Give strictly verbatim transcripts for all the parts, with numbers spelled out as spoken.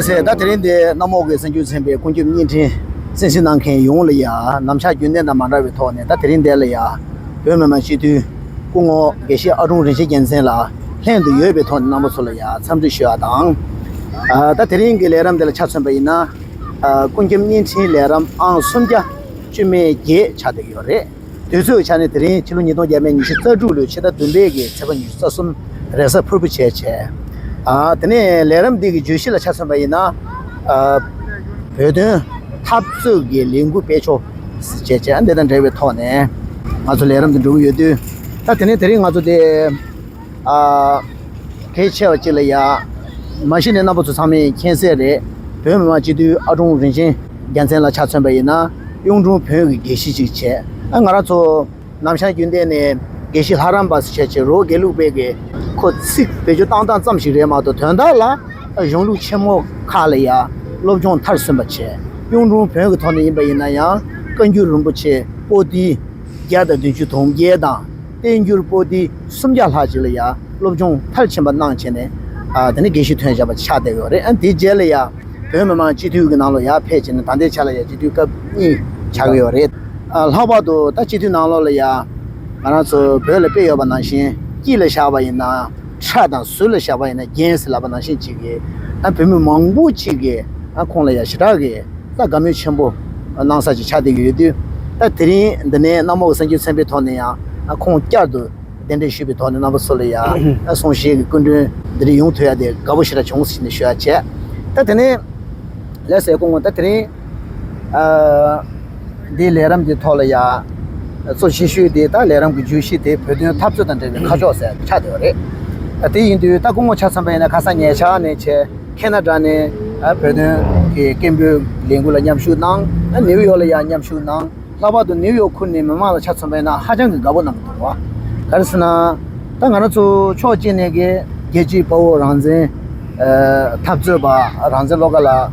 ཟེར། ད་དེ་རིང་འདི་གནམ་འོག་གི་གསར་འགྱུར་ཚན་པའི་ཀུན་ཁྱབ་བརྙན་འཕྲིན་གསན་གཟིགས་གནང་མཁན་ཡོངས་ལ་ཡ། ནམ་ཞག་རྒྱུན་ལྡན་དང་མ་འདྲ་བའི་ཐོག་ནས་ད་དེ་རིང་འདི་ལ་ཡ། བོད་མི་མང་སྤྱི་འཐུས་སྐུ་ངོ་དགེ་བཤེས་ཨ་ཀྲུང་རིན་ཆེན་རྒྱལ་མཚན་ལགས་ལྷན་དུ་ཡོད་པའི་ཐོག་ནས་རྣམ་པ་ཚོ་ལ་ཡ་འཚམས་འདྲི་ཞུ་བ་དང་། ཨ། ད་དེ་རིང་གི་ལས་རིམ་འདི་ལ་ཆ་མཚོན་པ་ཡིན་ན། ཨ། ཀུན་ཁྱབ་བརྙན་འཕྲིན་ལས་རིམ་ཨང་སུམ་བརྒྱ་བཅུ་མེད་བརྒྱད་ཆགས་བསྡད་ཡོད་རེད། དུས་ཚོད་ཆ་ནས་དེ་རིང་ཕྱི་ལོ་ཉིས་སྟོང་བརྒྱ་མེད་ཉི་ཤུ་རྩ་དྲུག་ལོའི་ཕྱི་ཟླ་བདུན་པའི་གི་ཚེས་པ་ཉི་ཤུ་རྩ་གསུམ་རེས་གཟའ་ཕུར་བུ་བྱས་བྱས། ཨ། དེ་ནས་ལས་རིམ་འདི་གི་བརྗོད་གཞི་ལ་ཆ་མཚོན་པ་ཡིན་ན། ཨ། བོད་དོན་འཐབ་རྩོད་ཀྱི་ལས་འགུལ་སྤེལ་ཕྱོགས་བྱས་བྱས། འདི་དང་འབྲེལ་བའི་ཐོག་ནས་ང་ཚོ་ལས་རིམ་འདི་འགྲོ་གི་ཡོད་དུས། ད་དེ་ནས་དེ་རིང་ང་ཚོ་དེ། ཨ། གལ་ཆེ་བ་གཅིག་ལ་ཡ། མ་གཞི་ནས་རྣམ་པ་ཚོ་ཚང་མས་མཁྱེན་གསལ་རེད། བོད་མི་མང་སྤྱི་འཐུས་ཨ་ཀྲུང་རིན་ཆེན་རྒྱལ་མཚན་ལ་ཆ་མཚོན་པ་ཡིན་ན། གཡུང་དྲུང་བོན་གྱི་དགེ་བཤེས་ཅིག་བྱས། ཨ། ང་རང་ཚོ་ནམ་ཞག་རྒྱུན་ལྡན་ནས་དགེ་བཤེས་ལྷ་རམས་པ་ཟེར་བྱས་བྱས་རོགས་དགེ་ལུགས་པའི་གི་ཁོ་ཚིག་བེད་སྤྱོད་བཏང་སྟངས་ཙམ་ཞིག་རེད་མ་གཏོགས། དོན་དག་ལ་གཞུང་ལུགས་ཆེན་མོ་ཁག་ལ་ཡ་སློབ་སྦྱོང་མཐར་སོན་པ་བྱས། གཡུང་དྲུང་བོན་གྱི་ཐོག་ནས་ཡིན་པ་ཡིན་ན་ཡང་བཀའ་འགྱུར་རིན་པོ་ཆེ་པོ་ཏི་བརྒྱ་དང་བདུན་ཅུ་དོན་བརྒྱད་དང་། བསྟན་འགྱུར་པོ་ཏི་སུམ་བརྒྱ་ལྷག་ཅིག་ལ་ཡ་སློབ་སྦྱོང་མཐར་ཕྱིན་པ་གནང་བྱས་ནས། ཨ། དེ་ནས་དགེ་བཤེས་ཐོན་བཞག་པ་ཆགས་བསྡད་ཡོད་རེད། ཨ། དེའི་རྗེས་ལ་ཡ་བོད་མི་མང་སྤྱི་འཐུས་ཀྱི་ནང་ལ་ཡར་ཕེབས་བྱས་ནས་ད་ལྟའི་ཆ་ལ་ཡ་སྤྱི་འཐུས་སྐབས་གཉིས་ཆགས་ཀྱི་ཡོད་རེད། ཨ། ལྷག་པར་དུ་ད་སྤྱི་འཐུས་ནང་ལོགས་ལ་ཡ་ང་རང་ཚོ་བོད་ལ་དཔེ་ཡོད་པ་ནང་བཞིན། སྐྱིད་ལ་བཞག་པ་ཡིན་ན་ཁྲ་དང་། ཟུར་ལ་བཞག་པ་ཡིན་ན་རྒྱན་ཟེར་ལབ་པ་ནང་བཞིན་ཅིག་གི། ཨ། བོད་མི་མང་པོ་ཅིག་གིས། ཨ། ཁོང་ལ་ཡ་ཞེ་དྲག་གི་ད་དགའ་མོས་ཆེན་པོ་གནང་ས་ཅིག་ཆགས་བསྡད་ཀྱི་ཡོད་དུས། ད་དེ་རིང་འདི་ནས་གནམ་འོག་གསར་འགྱུར་ཚན་པའི་ཐོག་ནས་ཡང་། ཨ། ཁོང་བསྐྱར་དུ་གདན་འདྲེན་ཞུས་པའི་ཐོག་ནས་རྣམ་པ་ཚོ་ལ་ཡང་། ཨ། གསུང་བཤད་ཀྱི་སྐུ་མགྲོན་འདི་རིང་ཡོང་ཐུབ་ཡ་དེ་དགའ་པོ་ཞེ་དྲག་བྱུང་ཟེར་ནས་ཞུ་ཡ་བྱས། ད་དེ་ནས་ལགས་སོ། སྐུ་ངོ། ད་དེ་རིང་། ཨ། འདིའི་ལས་རིམ་འདིའི་ཐོག་ལ་ཡ་གཙོ་ཆེ་ཤོས་དེ། ད་ལས་རིམ་གྱི་བརྗོད་གཞི་དེ་བོད་དོན་འཐབ་རྩོད་དང་འབྲེལ་བའི་ཁ་ཕྱོགས་ཟེར་ཆགས་བསྡད་པ་རེད། ཨ། དེ་ཡིན་དུས་ད་སྐུ་ངོ་ཆ་མཚོན་པ་ཡིན་ན། ཁ་སང་ཉེ་ཆར་ནས་བྱས་ཁེ་ན་ཌ་ནས། ཨ། བོད་དོན་གྱི་སྐད་འབོད་ལས་འགུལ་ལ་མཉམ་ཞུགས་གནང་། ཨ། ནེའུ་ཡོག་ལ་ཡང་མཉམ་ཞུགས་གནང་། ལྷག་པར་དུ་ནེའུ་ཡོག་ཁུལ་ནས་མི་མང་ལ་ཆ་མཚོན་པ་ཡིན་ན་ཧ་ཅང་གི་དགའ་པོ་གནང་གི་འདུག་བ། ག་རེ་ཟེར་ན། ད་ང་རང་ཚོ་ཕྱོགས་གཅིག་ནས་ཀྱི་རྒྱལ་གཅེས་དཔའ་བོ་རང་བཙན། ཨ། འཐབ་རྩོད་པ་རང་བཙན་བློ་དགའ་ལགས་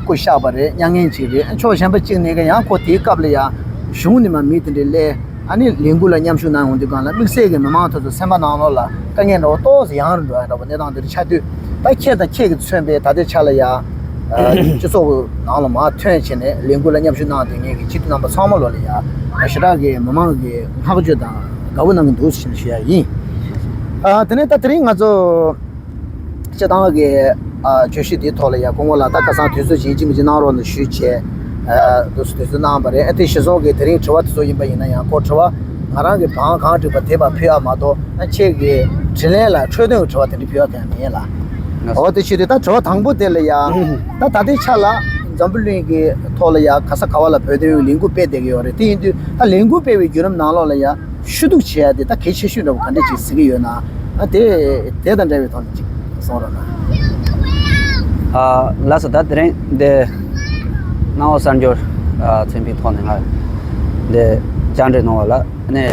སྐུ་གཤེགས་པ་རེད། མྱ་ངན་ཅིག་རེད། ཕྱོགས་གཞན་པ་གཅིག་ནས་ཀྱི་ཡང་ཁོ་དེའི་སྐབས་ལ་ཡང་གཞུང་ནས་མར་མི་དེ་འདྲ་སླེབས། ཨ་ནི་ལས་འགུལ་ལ་མཉམ་ཞུགས་གནང་ཡོང་དུས་སྒང་ལ། དམིགས་བསལ་གྱི་མི་མང་ཐོག་ཏུ་སེམས་པ་ནང་ལོགས་ལ་དཀའ་ངལ་འདྲ་བོ་ཏོག་ཙམ་ཡང་རུ་འགྲོ་ཡ་འདྲ་བོ་གནས་སྟངས་དེ་འདྲ་ཆགས་དུས། ད་ཁྱེད་དང་ཁྱེད་ཀྱིས་མཚོན་པའི་ད་ལྟའི་ཆ་ལ་ཡ། ཨ། སྤྱི་ཚོགས་ནང་ལ་མར་ཐོན་བྱས་ནས་ལས་འགུལ་ལ་མཉམ་ཞུགས་གནང་བསྡད་མཁན་གྱི་སྤྱི་འཐུས་རྣམ་པ་ཚང་མ་ལོ་ལ་ཡ་ཞེ་དྲག་གི་མི་མང་གིས་བསྔགས་བརྗོད་དང་དགའ་པོ་གནང་གི་འདུག་ཟེར་ཞུ་ཡ་ཡིན། ཨ། དེ་ནས་ད་དེ་རིང་ང་ཚོ་སྤྱི་བཏང་གི། ཨ། བརྗོད་གཞི་དེའི་ཐོག་ལ་ཡ་སྐུ་ངོ་ལགས་ད་ཁ་སང་དུས་ཚོད་ཡིན་གཅིག་མིན་གཅིག་གནང་རོགས་གནང་ཞུས་བྱས། ཨ། དུས་ཚོད་གནང་བ་རེད། ཨ། དེ་གཞི་བཟུང་གི་དེ་རིང་དྲི་བ་དེ་ཚོ་ཡིན་པ་ཡིན་ན་ཡང་། ཁོ་དྲི་བ་ང་རང་གི་བང་གང་བསྒྲིགས་པ་དེ་ཕར་ཕུལ་ཡ་མ་གཏོགས། ཨ། ཁྱེད་ཀྱི་དྲིས་ལན་ལ་འཕྲོས་དོན་གྱི་དྲི་བ་དེ་འདྲ་ཕུལ་ཡ་གང་ཡང་མེད་ལ། འོ། དེ་བྱས་དུས་ད་དྲི་བ་དང་པོ་དེ་ལ་ཡ། ད་ད་ལྟའི་ཆ་ལ་འཛམ་བུ་གླིང་གི་ཐོག་ལ་ཡ་ག་ས་ག་བ་ལ་བོད་དོན་ལས་འགུལ་སྤེལ་བསྡད་ཀྱི་ཡོད་རེད། དེ་ཡིན་དུས་ད་ལས་འགུལ་སྤེལ་བའི་བརྒྱུད་རིམ་ནང་ལོགས་ལ་ཡ་ཞུ་གཏུག་བྱེད་ཡ་དེ་ད་གལ་ཆེ་ཤོས་འདྲ་བོ་ག་འདྲ་ཅིག་གཟིགས་ཀྱི་ཡོད་ན། ཨ། དེ་དེ་དང་འབྲེལ་བའི་ཐོག་ནས་ཅིག་གསུང་རོགས་གནང་། ཨ། ལགས་སོ། ད་དེ་རིང་འདི་གནམ་འོག་གསར་འགྱུར། ཨ། ཚན་པའི་ཐོག་ནས་ང་འདི་བཅར་འདྲི་གནང་བ་ལ་ནི།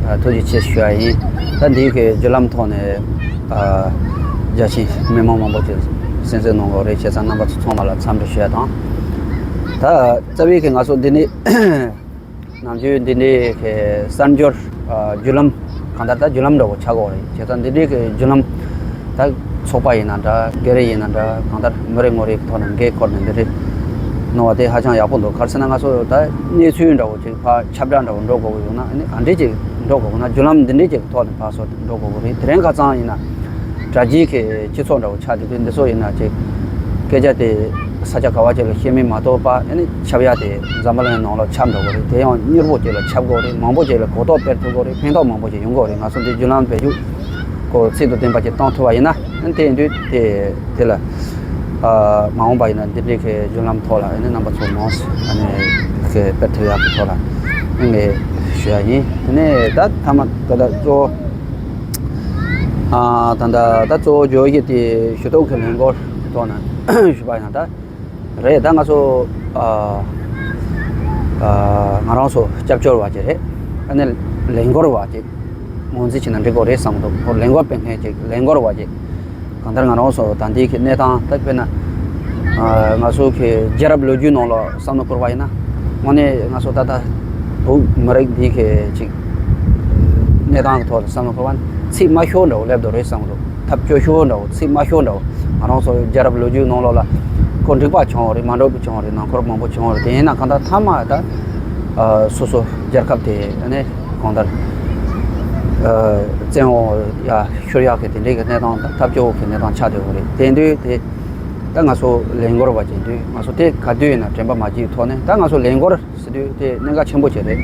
ཨ། ཐུགས་རྗེ་ཆེ་ཞུ་བ་ཡིན། ད་འདིའི་གི་བརྒྱུད་ལམ་ཐོག་ནས། ཨ། རྒྱ་ཆེའི་མི་མང་མང་པོ་ཅིག་གསན་གཟིགས་གནང་གི་ཡོད་རེད། བྱས་ཙང་རྣམ་པ་ཚོ་ཚང་མ་ལ་འཚམས་འདྲི་ཞུ་ཡ་དང་། ད་རྩ་བའི་གི་ང་ཚོ་འདི་ནས། ནམ་རྒྱུན་འདི་འདྲའི་གི་གསར་འགྱུར། ཨ། བརྒྱུད་ལམ། གང་ལྟར་ད་བརྒྱུད་ལམ་འདྲ་བོ་ཆགས་ཀྱི་ཡོད་རེད། བྱས་ཙང་འདི་འདྲའི་གི་བརྒྱུད་ལམ། ད་ཚོགས་པ་ཡིན་ན་འདྲ། སྒེར་ཡིན་ན་འདྲ། གང་ལྟར་མི་རེ་ངོ་རེ་གི་ཐོག་ནས་འགན་འཁུར་ནས་འདི་འདྲའི་གནང་བ་དེ་ཧ་ཅང་ཡག་པོ་འདུག་ག་རེ་ཟེར་ན། ང་ཚོ་ད་གནས་ཚུལ་འདྲ་བོ་ཅིག་ཕར་ཁྱབ་བསྒྲགས་འདྲ་བོ་འགྲོ་དགོས་ཀྱི་ཡོད་ན། ཨ་ནི་ག་འདྲས་ཅིག་འགྲོ་དགོས་ཀྱི་ན། བརྒྱུད་ལམ་འདི་འདྲས་ཅིག་གི་ཐོག་ནས་ཕར་ཚུར་འགྲོ་དགོས་ཀྱི་རེད། དེ་རིང་ཁ་སང་ཡིན་ན་དྲ་རྒྱའི་གི་སྤྱི་ཚོགས་འདྲ་བོ་ཆགས་བསྡད་དུས། འདི་ཚོ་ཡིན་ན་ཅིག་སྐད་ཆ་དེ་ས་ཆ་ག་བ་ཅིག་ལ་བཤད་མིན་མ་གཏོགས་པ། ཨ་ནི་ཁྱབ་ཡ་དེ་འཛམ་བུ་གླིང་ནང་ལ་ཁྱབ་འགྲོ་གི་རེད། དེ་ཡང་མྱུར་པོ་ཅིག་ལ་ཁྱབ་དགོས་རེད། མང་པོ་ཅིག་ལ་གོ་རྟོགས་སྤེལ་ཐུབ་དགོས་རེད། ཕན་ཐོགས་མང་པོ་ཅིག་ཡོང་དགོས་རེད། ང་ཚོ་འདི་བརྒྱུད་ལམ་བེད་སྤྱོད་ཁོ་ཚིག་ཏུ་བསྟན་པ་ཅིག་གཏོང་ཐུབ་པ་ཡིན་ན། ཨ་ནི་དེ་ཡིན་དུས་དེ་དེ་ལ། ཨ། མ་འོངས་པ་ཡིན་ན་འདི་འདྲའི་གི་བརྒྱུད་ལམ་ཐོག་ལ་ཨ་ནི་རྣམ་པ་ཚོ་མང་ཙམ་ཨ་ནི་གི་སྤེལ་ཐུབ་ཡག་གི་ཐོག་ལ་ངས་ཞུ་ཡ་ཡིན། དེ་ནས་ད་མཐའ་མ་ད་ལྟ་གཙོ་བོ། ཨ། ད་ལྟ་ད་གཙོ་བོ་བརྗོད་གཞི་དེ་ཞུ་གཏུག་གི་ལས་འགུལ་ཐོག་ནས་ཞུས་པ་ཡིན་ན། ད་རེད། ད་ང་ཚོ། ཨ། ཨ། ང་རང་ཚོ་སྐྱབས་བཅོལ་བ་ཅིག་རེད། ཨ་ནི་ལས་འགུལ་བ་ཅིག་ངོས་འཛིན་བྱས་ན་འགྲིག་གི་རེད་བསམ་གི་འདུག་ཁོ་ལས་འགུལ་སྤེལ་མཁན་ཅིག་ལས་འགུལ་བ་ཅིག་གང་ལྟར་ང་རང་ཚོ་ད་ལྟའི་གི་གནས་སྟངས། ད་དཔེར་ན། ཨ། ང་ཚོ་གི་རྒྱལ་རབས་ལོ་རྒྱུས་ནང་ལ་བསམ་བློ་འཁོར་བ་ཡིན་ན། དངོས་གནས་ང་ཚོ་ད་ལྟ་བོད་མི་རིགས་འདི་གི་ཅིག་གནས་སྟངས་ཀྱི་ཐོག་ལ་བསམ་བློ་འཁོར་བ་ནི་ཚིག་མ་ཤོར་འདྲ་བོ་སླེབས་འདུག་རེད་བསམ་གི་འདུག་ཐབས་སྐྱོ་ཤོས་འདྲ་བོ། ཚིག་དམའ་ཤོས་འདྲ་བོ། ང་རང་ཚོ་རྒྱལ་རབས་ལོ་རྒྱུས་ནང་ལོགས་ལ་ཁོ་འགྲིག་པ་བྱུང་བ་རེད། མ་འགྲིག་པ་བྱུང་བ་རེད། ནང་འཁོར་མང་པོ་བྱུང་བ་རེད། དེ་ཡིན་ན་གང་ལྟར་མཐའ་མ་ད་ཨ་སོ་སོ་རྒྱལ་ཁབ་དེ་ནས་གང་ལྟར་ཨ་བཙན་འོག་ཡ་ཤོར་ཡག་གི་དེ་འདྲའི་གི་གནས་སྟངས་དང་། ཐབས་སྐྱོ་བོ་གི་གནས་སྟངས་ཆགས་བསྡད་ཡོད་རེད། དེ་དུས་དེ་ད་ང་ཚོ་ལས་འགུལ་བ་བྱེད་དུས། ང་ཚོ་དེ་ག་དུས་ཡིན་ན་དྲན་པ་མ་བརྗེད་ཐོག་ནས། ད་ང་ཚོ་ལས་འགུལ་ཟེར་དུས་དེ་གནད་འགག་ཆེན་པོ་ཅིག་རེད།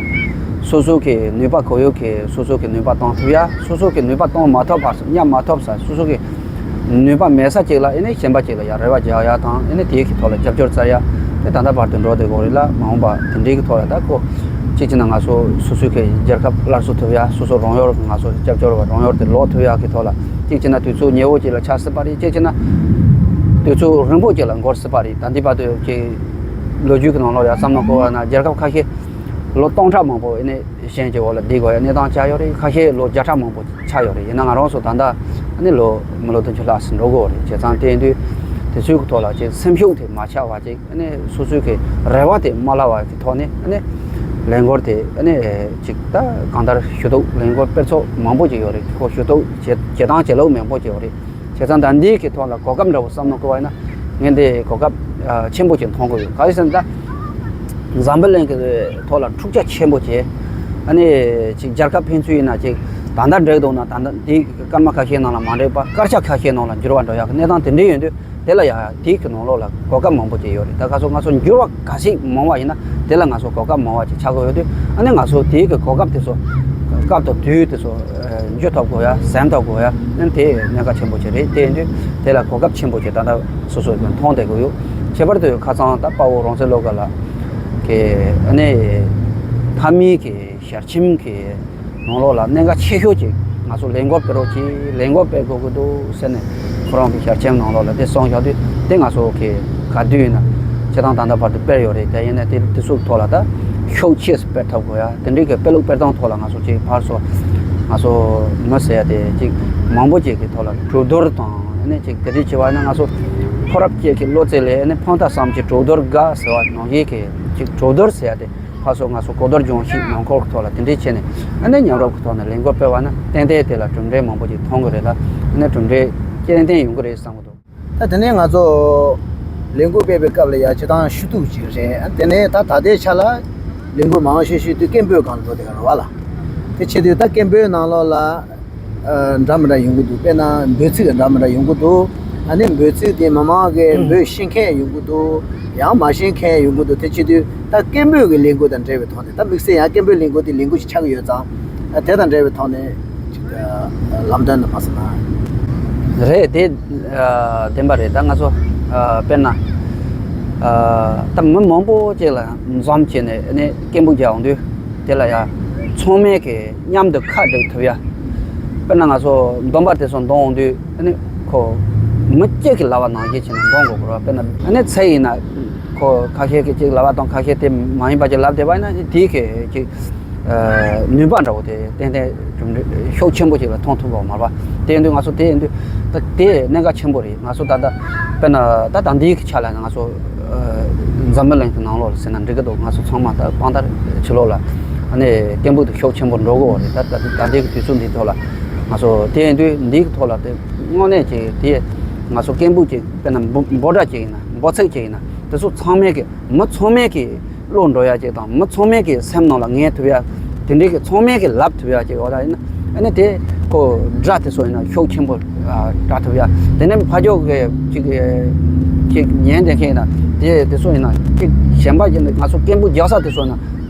སོ་སོ་གི་ནུས་པ་གང་ཡོད་ཀྱིས་སོ་སོ་གི་ནུས་པ་གཏོང་ཐུབ་ཡ། སོ་སོ་གི་ནུས་པ་གཏོང་མ་ཐུབ་པ། གཉའ་མ་ཐུབ་ས། སོ་སོ་གི་ནུས་པ་མེད་ས་ཅིག་ལ་ཨེ་ནས་གཞན་པ་ཅིག་ལ་ཡ་རེ་བ་རྒྱག་ཡ་དང་། ཨེ་ནས་དེའི་གི་ཐོག་ལ་རྒྱབ་སྐྱོར་བཙལ་ཡ། དེ་ད་ལྟ་བར་དུ་འགྲོ་བསྡད་ཡོད་རེད་ལ། མ་འོངས་པ་དེ་འདྲའི་གི་ཐོག་ལ་ད་ཁོ་གཅིག་བྱས་ན་ང་ཚོ་སོ་སོའི་གི་རྒྱལ་ཁབ་སླར་གསོ་ཐུབ་ཡ། སོ་སོ་རང་ཡོད་ཀྱི་ང་ཚོ་རྒྱབ་སྐྱོར་བ་རང་ཡོད་དེ་ལོག་ཐུབ་ཡ་གི་ཐོག་ལ། གཅིག་བྱས་ན་དུས་ཚོད་ཉེ་བོ་ཅིག་ལ་ཆགས་སྲིད་པ་རེད། གཅིག་བྱས་ན་དུས་ཚོད་རིང་པོ་ཅིག་ལ་འགོར་སྲིད་པ་རེད། ད་འདི་བར་དུ་གི་ལོ་རྒྱུས་ཀྱི་ནང་ལོགས་ཡ་བསམ་བློ་འཁོར་བ་ན། རྒྱལ་ཁབ་ཁ་ཤས་ལོ་སྟོང་ཕྲག་མང་པོ་ཨེ་ནས་གཞན་གྱི་འོག་ལ་བསྡད་དགོས་ཡ་གནས་སྟངས་ཆགས་ཡོད་རེད། ཁ་ཤས་ལོ་བརྒྱ་ཕྲག་མང་པོ་ཆགས་ཡོད་རེད། ཡིན་ན་ང་རང་ཚོ་ད་ལྟ་ཨ་ནི་ལོ་མི་ལོ་བདུན་ཅུ་ལྷག་ཙམ་འགྲོ་གི་ཡོད་རེད། བྱས་ཙང་དེ་ཡིན་དུས་དེ་ཚོའི་གི་ཐོག་ལ་ཅིག་སེམས་ཤུགས་དེ་མ་ཆག་པ་ཅིག་ཨ་ནི་སོ་སོའི་གི་རེ་བ་དེ་མ་བརླག་པ་གི་ཐོག་ནས། ཨ་ནི་ལས་འགུལ་དེ་ཨ་ནི་ཅིག་ད་གང་ལྟར་ཞུ་གཏུག་ལས་འགུལ་སྤེལ་ཚོགས་མང་པོ་ཅིག་ཡོད་རེད། ཁོ་ཞུ་གཏུག་བྱེད་བྱེད་སྟངས་བྱེད་ལུགས་མང་པོ་ཅིག་ཡོད་རེད། བྱས་ཙང་ད་འདིའི་གི་ཐོག་ལ་གོ་སྐབས་འདྲ་བོ་བསམ་བློ་འཁོར་བ་ཡིན་ན། ངས་འདི་གོ་སྐབས་ཨ་ཆེན་པོ་ཅིག་མཐོང་གི་ཡོད། ག་རེ་ཟེར་ན་ད་འཛམ་བུ་གླིང་གི་ཐོག་ལ་འཁྲུག་ཆ་ཆེན་པོ་བྱས། ཨ་ནི་ཅིག་རྒྱལ་ཁབ་ཕན་ཚུན་ཡིན་ན་ཅིག་ད་ལྟ་འགྲིག་འདུག་ན། ད་ལྟ་འདི་སྐར་མ་ཁ་ཤས་ནང་ལ་མ་འགྲིག་པ། སྐར་ཆ་ཁ་ཤས་ནང་ལ་འགྱུར་བ་འགྲོ་ཡག་གི་གནས་སྟངས་དེ་འདྲ་ཡོད་དུས། དེ་ལ་ཡང་དེའི་གི་ནང་ལོགས་ལ་གོ་སྐབས་མང་པོ་ཅིག་ཡོད་རེད། ད་ག་ཚོད་ང་ཚོ་འགྱུར་བ་ག་ཚོད་མང་བ་ཡིན་ན་དེ་ལ་ང་ཚོ་གོ་སྐབས་མང་བ་ཅིག་ཆགས་ཀྱི་ཡོད་དུས། ཨ་ནི་ང་ཚོ་དེའི་གི་གོ་སྐབས་དེ་ཚོ་སྐབས་དང་དུས་དེ་ཚོ་འཇུ་ཐུབ་དགོས་ཡ། ཟིན་ཐུབ་དགོས་ཡ། ཨ་ནི་དེ་གནད་འགག་ཆེན་པོ་ཅིག་རེད། དེ་ཡིན་དུས་དེ་ལ་གོ་སྐབས་ཆེན་པོ་ཅིག་ད་ལྟ་སོ་སོས་མཐོང་བསྡད་ཀྱི་ཡོད། ཁྱད་པར་དུ་ཁ་སང་ད་དཔའ་བོ་རང་བཙན་བློ་དགའ་ལགས་ཀྱིས་ཨ་ནི་མཐའ་མའི་གི་ཞལ་ཆེམས་ཀྱི་ནང་ལོགས་ལ་གནད་འགག་ཆེ་ཤོས་ཅིག་ང་ཚོ་ལས་འགུལ་སྤེལ་རོགས་གྱིས། ལས་འགུལ་སྤེལ་དགོས་ཀྱི་འདུག་ཟེར་ནས་ཁོ་རང་གི་ཞལ་ཆེམས་ནང་ལོགས་ལ་དེ་གསུངས་བཞག་དུས། དེ་ང་ཚོ་གི་ག་དུས་ཡིན་ན་སྤྱིར་བཏང་ད་ལྟ་བར་དུ་སྤེལ་ཡོད་རེད། དེ་ཡིན་ན་དེ་དེ་ཚོའི་ཐོག་ལ་ད་ཤུགས་ཆེ་སྤེལ་ཐུབ་དགོས་ཡ། དེ་འདྲའི་གི་སྤེལ་ལུགས་སྤེལ་སྟངས་ཐོག་ལ་ང་ཚོ་ཅིག་ཕར་ཚུར་ང་ཚོ་མི་ཟེར་ཡ་དེ་ཅིག་མང་པོ་ཅིག་གི་ཐོག་ལ་གྲོས་བསྡུར་དང་། ཨ་ནི་ཅིག་དེ་འདྲའི་བྱས་པ་ཡིན་ན་ང་ཚོ་ཕོ་རབ་ཅིག་གི་བློ་རྩེ་ལས། ཨ་ནི་ཕན་བཏགས་བསམ་གྱི་གྲོས་བསྡུར་དགའ་ཟེར་བ་ནང་བཞིན་གྱི་ཅིག་གྲོས་བསྡུར་ཟེར་ཡ་དེ། ཕར་ཚུར་ང་ཚོ་གོ་བསྡུར་སྦྱོང་བཤད་ནང་འཁོད་ཀྱི་ཐོག་ལ་དེ་འདྲའི་བྱས་ནས། ཨ་ནི་མཉམ་རུབ་ཀྱི་ཐོག་ནས་ལས་འགུལ་སྤེལ་བ་ན་ཏན་ཏན་དེ་ལ་གྲུབ་འབྲས་མང་པོ་ཅིག་མཐོང་གི་རེད་ལ། ཨ་ནི་གྲུབ་འབྲས་ཏན་ཏན་ཡོང་གི་རེད་བསམ་གྱི་འདུག་ད་དེ་ནས་ང་ཚོ་ལས་འགུལ་སྤེལ་བའི་སྐབས་ལ་ཡ་སྤྱིར་བཏང་ཞུ་གཏུག་ཅིག་རེད། དེ་ནས་ད་ད་ལྟའི་ཆ་ལ་ལས་འགུལ་མང་ཤོས་ཤོས་དུས་སྐད་འབོད་སྒང་ལ་འགྲོ་བསྡད་ཀྱི་རེད་བ་ལ། དེ་བྱེད་དུས་ད་སྐད་འབོད་ནང་ལོགས་ལ། ཨ་འདྲ་མི་འདྲ་ཡོང་གི་འདུག་དཔེར་ན་འབོད་ཚིག་འདྲ་མི་འདྲ་ཡོང་གི་འདུག་ཨ་ནི་འབོད་ཚིག་དེ་མི་མང་གིས་འབོད་ཤེས་མཁན་ཡོང་གི་འདུག་ཡང་མ་ཤེས་མཁན་ཡོང་གི་འདུག་དེ་བྱེད་དུས་ད་སྐད་འབོད་ཀྱི་ལས་འགུལ་དང་འབྲེལ་བའི་ཐོག་ནས། ད་དམིགས་བསལ་ཡང་སྐད་འབོད་ལས་འགུལ་དེ་ལས་འགུལ་ཞིག་ཆགས་ཀྱི་ཡོད་ཙང་། ཨ་དེ་དང་འབྲེལ་བའི་ཐོག་ནས་ཅིག་ཨ་ལམ་སྟོན་དང་མ་ཟེར་ན། རེད། དེ་ཨ་བདེན་པ་རེད། ད་ང་ཚོ་ཨ་དཔེར་ན་ཨ་ད་མི་མང་པོ་ཅིག་ལ་འཛོམས་བྱས་ནས་ཨ་ནི་སྐད་འབོད་རྒྱག་ཡོང་དུས། དེ་ལ་ཡ་ཚང་མས་ཀྱི་མཉམ་དུ་ཁ་བསྒྲིགས་ཐུབ་ཡ། དཔེར་ན་ང་ཚོ་འདོན་པ་དེ་ཚོ་འདོན་འོང་དུས། ཨ་ནི་ཁོ་མི་གཅིག་གི་ལབ་པ་ནང་བཞིན་བྱས་ནས་འདོན་དགོས་དགོས་རེད་བ། དཔེར་ན་ཨ་ནི་ཚིག་ཡིན་ན་ཁོ་ཁ་ཤས་ཀྱིས་གཅིག་ལབ་པ་དང་། ཁ་ཤས་དེ་མ་ཡིན་པ་ཅིག་ལབ་བསྡད་པ་ཡིན་ན། དེའི་གི་ཅིག་ཨ་ནུས་པ་འདྲ་བོ་དེ་ཏན་ཏན་གྲུབ་འབྲས་ཤུགས་ཆེན་པོ་ཅིག་ལ་མཐོང་ཐུབ་པ་མ་རེད་བ། དེ་ཡིན་དུས་ང་ཚོ་དེ་ཡིན་དུས་ད་དེ་གནད་འགག་ཆེན་པོ་རེད། ང་ཚོ་ད་ལྟ་དཔེར་ན་ད་ད་ལྟའི་གི་ཆ་ལ་ང་ཚོ་འཛམ་བུ་གླིང་གི་ནང་ལོགས་ལ་ཟེར་ན་འགྲིག་གི་འདུག་ང་ཚོ་ཚང་མ་ད་དཔང་རྟགས་ཕྱི་ལོགས་ལ་ཨ་ནི་སྐད་འབོད་དེ་ཤུགས་ཆེན་པོ་འགྲོ་གི་ཡོད་རེད། ད་ད་ད་ལྟའི་གི་དུས་ཚོད་འདིའི་ཐོག་ལ་ང་ཚོ་དེ་ཡིན་དུས་འདིའི་གི་ཐོག་ལ་དེ་དངོས་གནས་ཀྱི་དེ་ང་ཚོ་སྐད་འབོད་ཅིག་དཔེར་ན་འབོད་འབོད་སྒྲ་ཅིག་ཡིན་ན། འབོད་ཚིག་ཅིག་ཡིན་ན། དེ་ཚོ་ཚང་མས་ཀྱི་མི་ཚང་མས་ཀྱི་བློ་འགྲོ་ཡ་ཅིག་དང་། མི་ཚང་མས་ཀྱི་སེམས་ནང་ལ་ངེས་ཐུབ་ཡ། དེ་འདྲའི་གི་ཚང་མས་ཀྱི་ལབ་ཐུབ་ཡ་ཅིག་ཡོད་ད་ཡིན་ན། ཨ་ནི་དེ་ཁོ་སྒྲ་དེ་ཚོ་ཡིན་ན་ཤུགས་ཆེན་པོ་ཨ་སྒྲ་ཐུབ་ཡ། དེ་ནས་ཕ་ཇོ་གི་ཅིག་ཅིག་ཉན་བསྡད་མཁན་ཡིན་ན། དེ་དེ་ཚོ་ཡིན་ན་ཅིག་གཞན་པ་ཡིན་ན་ང་ཚོ་སྐད་འབོད་རྒྱག་ས་དེ་ཚོ་ཡིན་ན་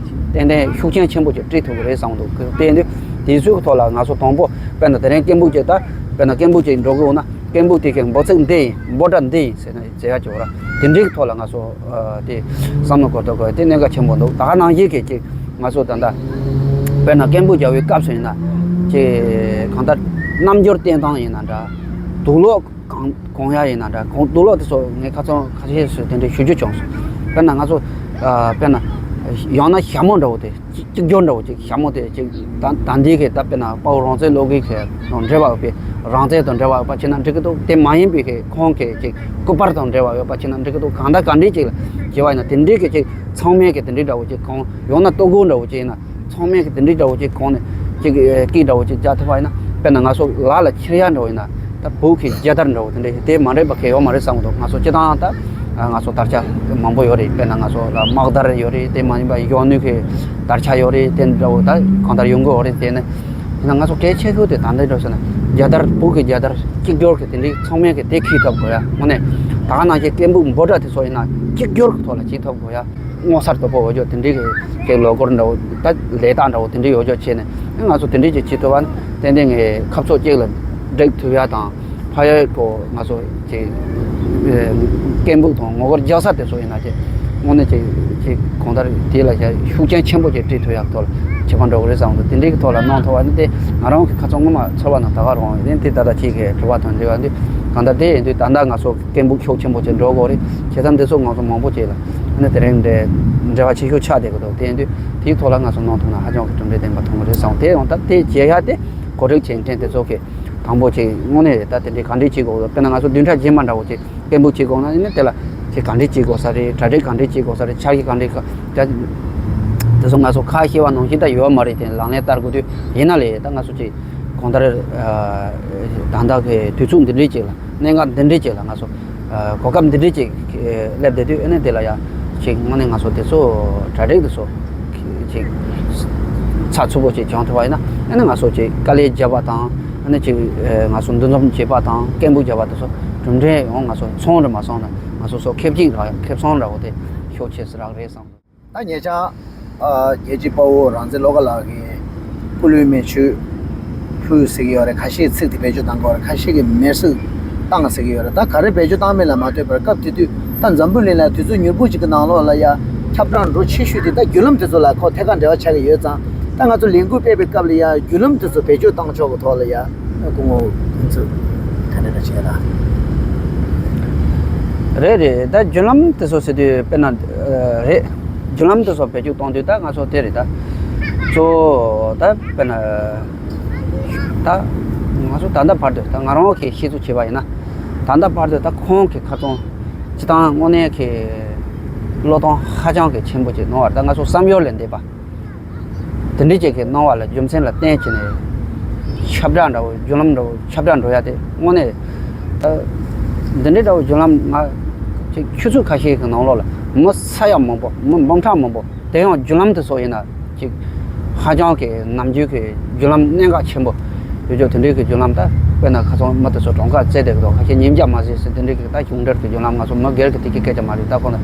ཏན་ཏན་ཤུགས་རྐྱེན་ཆེན་པོ་ཅིག་སྤྲད་ཐུབ་ཀྱི་རེད་བསམ་འདུག་དེ་ཡིན་དུས་དེ་ཚོའི་ཐོག་ལ་ང་ཚོ་དང་པོ་དཔེར་ན་དེ་རིང་སྐད་འབོད་ཅིག་ད་དཔེར་ན་སྐད་འབོད་ཅིག་འགྲོ་གི་ཡོད་ན། སྐད་འབོད་དེ་གི་འབོད་ཚིག་འདི་ཡིན། འབོད་སྒྲ་འདི་ཡིན་ཟེར་ནས་བྱེད་ཡ་ཅིག་ཡོད་ར། དེ་འདྲའི་ཐོག་ལ་ང་ཚོ་ཨ་དེ་བསམ་བློ་འཁོར་ཐུབ་དགོས། དེ་གནད་འགག་ཆེན་པོ་འདུག་ད་ག་ནང་བཞིན་གྱི་ཅིག་ང་ཚོ་ད་ལྟ་དཔེར་ན་སྐད་འབོད་རྒྱག་པའི་སྐབས་སུ་ཡིན་ན་ཅིག་གང་ལྟར་རྣམ་འགྱུར་བསྟན་སྟངས་ཡིན་ན་འདྲ། དུག་ལོག་གང་གང་ཡ་ཡིན་ན་འདྲ། གང་དུག་ལོག་དེ་ཚོ་ངས་ཁ་སང་ཁ་ཤས་སུ་དེ་འདྲའི་ཞུ་རྒྱུ་བྱུང་སོང་། དཔེར་ན་ང་ཚོ་ཨ་དཔེར་ན་ཡང་ན་ཞྭ་མོ་འདྲ་བོ་དེ། གཅིག་གྱུར་འདྲ་བོ་ཅིག་ཞྭ་མོ་དེ་ཅིག་ད་ད་འདི་གི་ད་དཔེར་ན་དཔའ་བོ་རང་བཙན་བློ་དགའི་གི་དང་འབྲེལ་བ་ཡོད་པའི། རང་བཙན་དང་འབྲེལ་བ་ཡོད་པ་བྱས་ན་འགྲིག་གི་འདུག་དེ་མ་ཡིན་པའི་གི་ཁོང་གི་ཅིག་སྐུ་པར་དང་འབྲེལ་བ་ཡོད་པ་བྱས་ན་འགྲིག་གི་འདུག་གང་ལྟར་ག་འདྲའི་ཅིག་ལ་བྱས་པ་ཡིན་ན། དེ་འདྲའི་གི་ཅིག་ཚང་མས་གི་དེ་འདྲའི་འདྲ་བོ་ཅིག་གང་ཡང་ན་ལྟོ་གོས་འདྲ་བོ་ཅིག་ཡིན་ན། ཚང་མས་གི་དེ་འདྲའི་འདྲ་བོ་ཅིག་གང་ནས་ཅིག་སྐད་འདྲ་བོ་ཅིག་རྒྱག་ཐུབ་པ་ཡིན་ན། དཔེར་ན་ང་ཚོ་ལག་ལ་འཁྱེར་ཡ་འདྲ་བོ་ཡིན་ན། ད་བོད་ཀྱི་རྒྱལ་དར་འདྲ་བོ་དེ་འདྲ་དེ་མ་འདྲེས་པ་གང་ཡང་ཡོད་མ་རེད་བསམ་གྱི་འདུག་ང་ཚོ་སྤྱིར་བཏང་ད་ང་ཚོ་དར་ཆ་མང་པོ་ཡོད་རེད། དཔེར་ན་ང་ཚོ་ལ་དམག་དར་ཡོད་རེད། དེ་མ་ཡིན་པ་གཞོན་ནུ་གི་དར་ཆ་ཡོད་རེད། དེ་འདྲ་བོ་ད་གང་ལྟར་ཡོང་གི་ཡོད་རེད། དེ་ནས་ཡིན་ན་ང་ཚོ་གལ་ཆེ་ཤོས་དེ་ད་འདི་འདྲ་བྱས་ན་རྒྱལ་དར་བོད་ཀྱི་རྒྱལ་དར་གཅིག་གྱུར་གྱི་དེ་འདྲའི་ཚང་མས་གི་དེ་འཁྱེར་ཐུབ་དགོས་ཡ། དངོས་གནས་ད་ག་ནང་བཞིན་སྐད་འབོད་འབོད་སྒྲ་དེ་ཚོ་ཡིན་ན་གཅིག་གྱུར་གྱི་ཐོག་ལ་བྱེད་ཐུབ་དགོས་ཡ། སྔོ་སར་དོ་པོ་འོ་ཅོག་དེ་འདྲའི་གི་གི་ལོ་འཁོར་འདྲ་བོ་ད་ལས་རྟགས་འདྲ་བོ་དེ་འདྲའི་འོ་ཅོག་བྱས་ནས་ང་ཚོ་དེ་འདྲའི་ཅིག་བྱེད་ཐུབ་པ་ནི་ཏན་ཏན་ངས་ཁ་ཕྱོགས་གཅིག་ལ་འགྲིག་ཐུབ་ཡ་དང་། ཕ་ཡུལ་གོ་ང་ཚོ་ཅིག་སྐད་འབོད་དང་ངོ་རྒོལ་རྒྱག་ས་དེ་ཚོ་ཡིན་ན་ཅིག་དངོས་གནས་ཅིག་ཅིག་གང་ལྟར་དེ་ལ་ཡ་ཤུགས་རྐྱེན་ཆེན་པོ་ཅིག་སྤྲད་ཐུབ་ཡ་ཐོག་ལ་བྱེད་པ་འགྲོ་གི་རེད་བསམ་འདུག་དེ་འདྲའི་གི་ཐོག་ལ་གནང་ཐུབ་པ་ནི་དེ་ང་རང་གི་ཁ་ཚོན་ངོ་མ་ཚོར་བ་ནང་ད་ག་རང་ཡིན་དེ་ད་ལྟ་ཅིག་གི་དྲི་བ་དང་འབྲེལ་བ་འདི་གང་ལྟར་དེ་ཡིན་དུས་ད་ལྟ་ང་ཚོ་སྐད་འབོད་ཤུགས་ཆེན་པོ་ཅིག་འགྲོ་དགོས་རེད། བྱས་ཙང་འདི་ཚོ་ང་ཚོ་མང་པོ་ཅིག་ལ་ཨ་ནི་དེ་རིང་འབྲེལ་འབྲེལ་བ་ཆེ་ཤོས་ཆགས་བསྡད་ཀྱི་འདུག་དེ་ཡིན་དུས་དེའི་ཐོག་ལ་ང་ཚོ་གནང་ཐུབ་ན་ཧ་ཅང་གི་གྲུབ་འབྲས་ལྡན་པ་མཐོང་གི་རེད་བསམ། དེ་ཡང་ད་དེ་བྱེད་ཡ་དེ་གོ་སྒྲིག་བྱེད་མཁན་དེ་ཚོ་གི་དང་པོ་ཅིག་དངོས་གནས་ད་དེ་འདྲའི་ག་འདྲས་བྱེད་དགོས། དཔེར་ན་ང་ཚོ་བདུན་ཕྲག་རྗེས་མ་འདྲ་བོ་ཅིག་སྐད་འབོད་བྱེད་དགོས་ན་ཨ་ནི་དེ་ལ་ཅིག་ག་འདྲས་བྱེད་དགོས་ས་རེད། གྲ་སྒྲིག་ག་འདྲས་བྱེད་དགོས་ས་རེད། འཆར་གཞི་ག་འདྲས་ག་དེ་ཚོ་ང་ཚོ་ཁ་ཤེས་པ་ནང་བཞིན་ད་ཡོད་མ་རེད། དེ་ལག་ལེན་བསྟར་དགོས་དུས་ཡིན་ན་ལས་ད་ང་ཚོ་ཅིག་གང་ལྟར་ད་ལྟ་གི་དུས་ཚོད་འདི་འདྲས་ཅིག་ལ་གནད་འགག་འདི་འདྲས་ཅིག་ལ་ང་ཚོ་གོ་སྐབས་འདི་འདྲས་ཅིག་སླེབས་བསྡད་དུས་ཨ་ནི་དེ་ལ་ཡ་ཅིག་དངོས་གནས་ང་ཚོ་དེ་ཚོ་གྲ་སྒྲིག་དེ་ཚོ་ཅིག་ཚགས་ཚུད་པོ་ཅིག་བྱུང་ཐུབ་པ་ཡིན་ན་ཨ་ནི་ང་ཚོ་ཅིག་དཀའ་ལས་བརྒྱབ་པ་དང་ཨ་ནི་ཅིག་ང་ཚོ་འདུ་འཛོམས་བྱེད་པ་དང་སྐད་འབོད་བརྒྱབ་པ་དེ་ཚོ་གྲུབ་འབྲས་ཡོང་ང་ཚོ་ཚོང་རེད་མ་སོང་ན་ང་ཚོ་སོ་ཁེ་བྱིན་རག་ཁེ་བཟང་འདྲ་བོ་དེ་ཤོག་ཆེ་སི་རག་རེད་བསམ། ད་ཉེ་ཆར་ཨ་རྒྱལ་གཅེས་དཔའ་བོ་རང་བཙན་བློ་དགའ་ལགས་ཀྱིས་སྐུ་ལུས་མེ་མཆོད་ཕུལ་ཟེར་གྱི་ཡོད་རེད། ཁ་ཤས་ཚིག་དེ་བེད་སྤྱོད་བཏང་གི་ཡོད་རེད། ཁ་ཤས་ཀྱིས་མེར་སྲེག་བཏང་ཟེར་གྱི་ཡོད་རེད། ད་ག་རེ་བེད་སྤྱོད་བཏང་མིན་ལ་མ་ལྟོས་པར་སྐབས་དེ་དུས་ད་འཛམ་བུ་གླིང་ལ་དུས་ཚོད་མྱུར་པོ་ཅིག་གི་ནང་ལོགས་ལ་ཡ་ཁྱབ་བསྒྲགས་འགྲོ་ཆེ་ཤོས་དེ་ད་བརྒྱུད་ལམ་དེ་ཚོ་ལ་ཁོ་ཐད་ཀར་འབྲེལ་བ་ཆགས་ཀྱི་ཡོད་ཙང་། ད་ང་ཚོ་ལས་འགུལ་སྤེལ་བའི་སྐབས་ལ་ཡ་བརྒྱུད་ལམ་དེ་ཚོ་བེད་སྤྱོད་བཏང་ཕྱོགས་ཀྱི་ཐོག་ལ་ཡ་སྐུ་ངོ་ཁོང་ཚོས་ག་འདྲ་འདྲ་བྱས་ལ། རེད་རེད། ད་བརྒྱུད་ལམ་དེ་ཚོ་ཟེར་དུས་དཔེར་ན་རེད། བརྒྱུད་ལམ་དེ་ཚོ་བེད་སྤྱོད་གཏོང་དུས་ད་ང་ཚོ་དེ་རེད་ད། གཙོ་བོ་ད་དཔེར་ན་ད་ང་ཚོ་ད་ལྟ་བར་དུ་ད་ང་རང་གིས་ཤེས་ཚོད་བྱས་པ་ཡིན་ན། ད་ལྟ་བར་དུ་ད་ཁོང་གི་ཁ་ཚོན་སྤྱི་བཏང་དངོས་གནས་ཀྱི་བློས་གཏོང་ཧ་ཅང་གི་ཆེན་པོ་ཅིག་གནང་བ་ད་ང་ཚོ་བསམ་ཡུལ་ལས་འདས་པ། དེ་འདྲའི་ཅིག་གི་གནང་བ་ལ་རྒྱུ་མཚན་ལ་བརྟེན་བྱས་ནས་ཁྱབ་བསྒྲགས་འདྲ་བོ་བརྒྱུད་ལམ་འདྲ་བོ་ཁྱབ་བསྒྲགས་འགྲོ་ཡ་དེ་དངོས་གནས་ད་འདི་འདྲའི་འདྲ་བོ་བརྒྱུད་ལམ་ང་ཅིག་ཆུ་ཚོད་ཁ་ཤས་ཀྱི་ནང་ལོགས་ལ་མི་ས་ཡ་མང་པོ་མི་འབུམ་ཕྲག་མང་པོ་དེ་ཡང་བརྒྱུད་ལམ་དེ་ཚོ་ཡིན་ན་ཅིག་ཧ་ཅང་གི་ནམ་རྒྱུན་གྱི་བརྒྱུད་ལམ་གནད་འགག་ཆེན་པོ་ཡོད་ཅོག་དེ་འདྲའི་གི་བརྒྱུད་ལམ་ད་དཔེར་ན་ཁ་སང་མི་དེ་ཚོ་གྲངས་ཀ་བཙལ་བསྡད་ཀྱི་འདུག་ཁ་ཤས་ཉིན་རྒྱབ་མ་ཟིན་ཟེར་དེ་འདྲའི་གི་ད་གཞུང་འབྲེལ་གྱི་བརྒྱུད་ལམ་ང་ཚོ་མི་སྒེར་གྱི་དེ་གི་སྐད་ཆ་མ་རེད། ད་ཁོ་ན་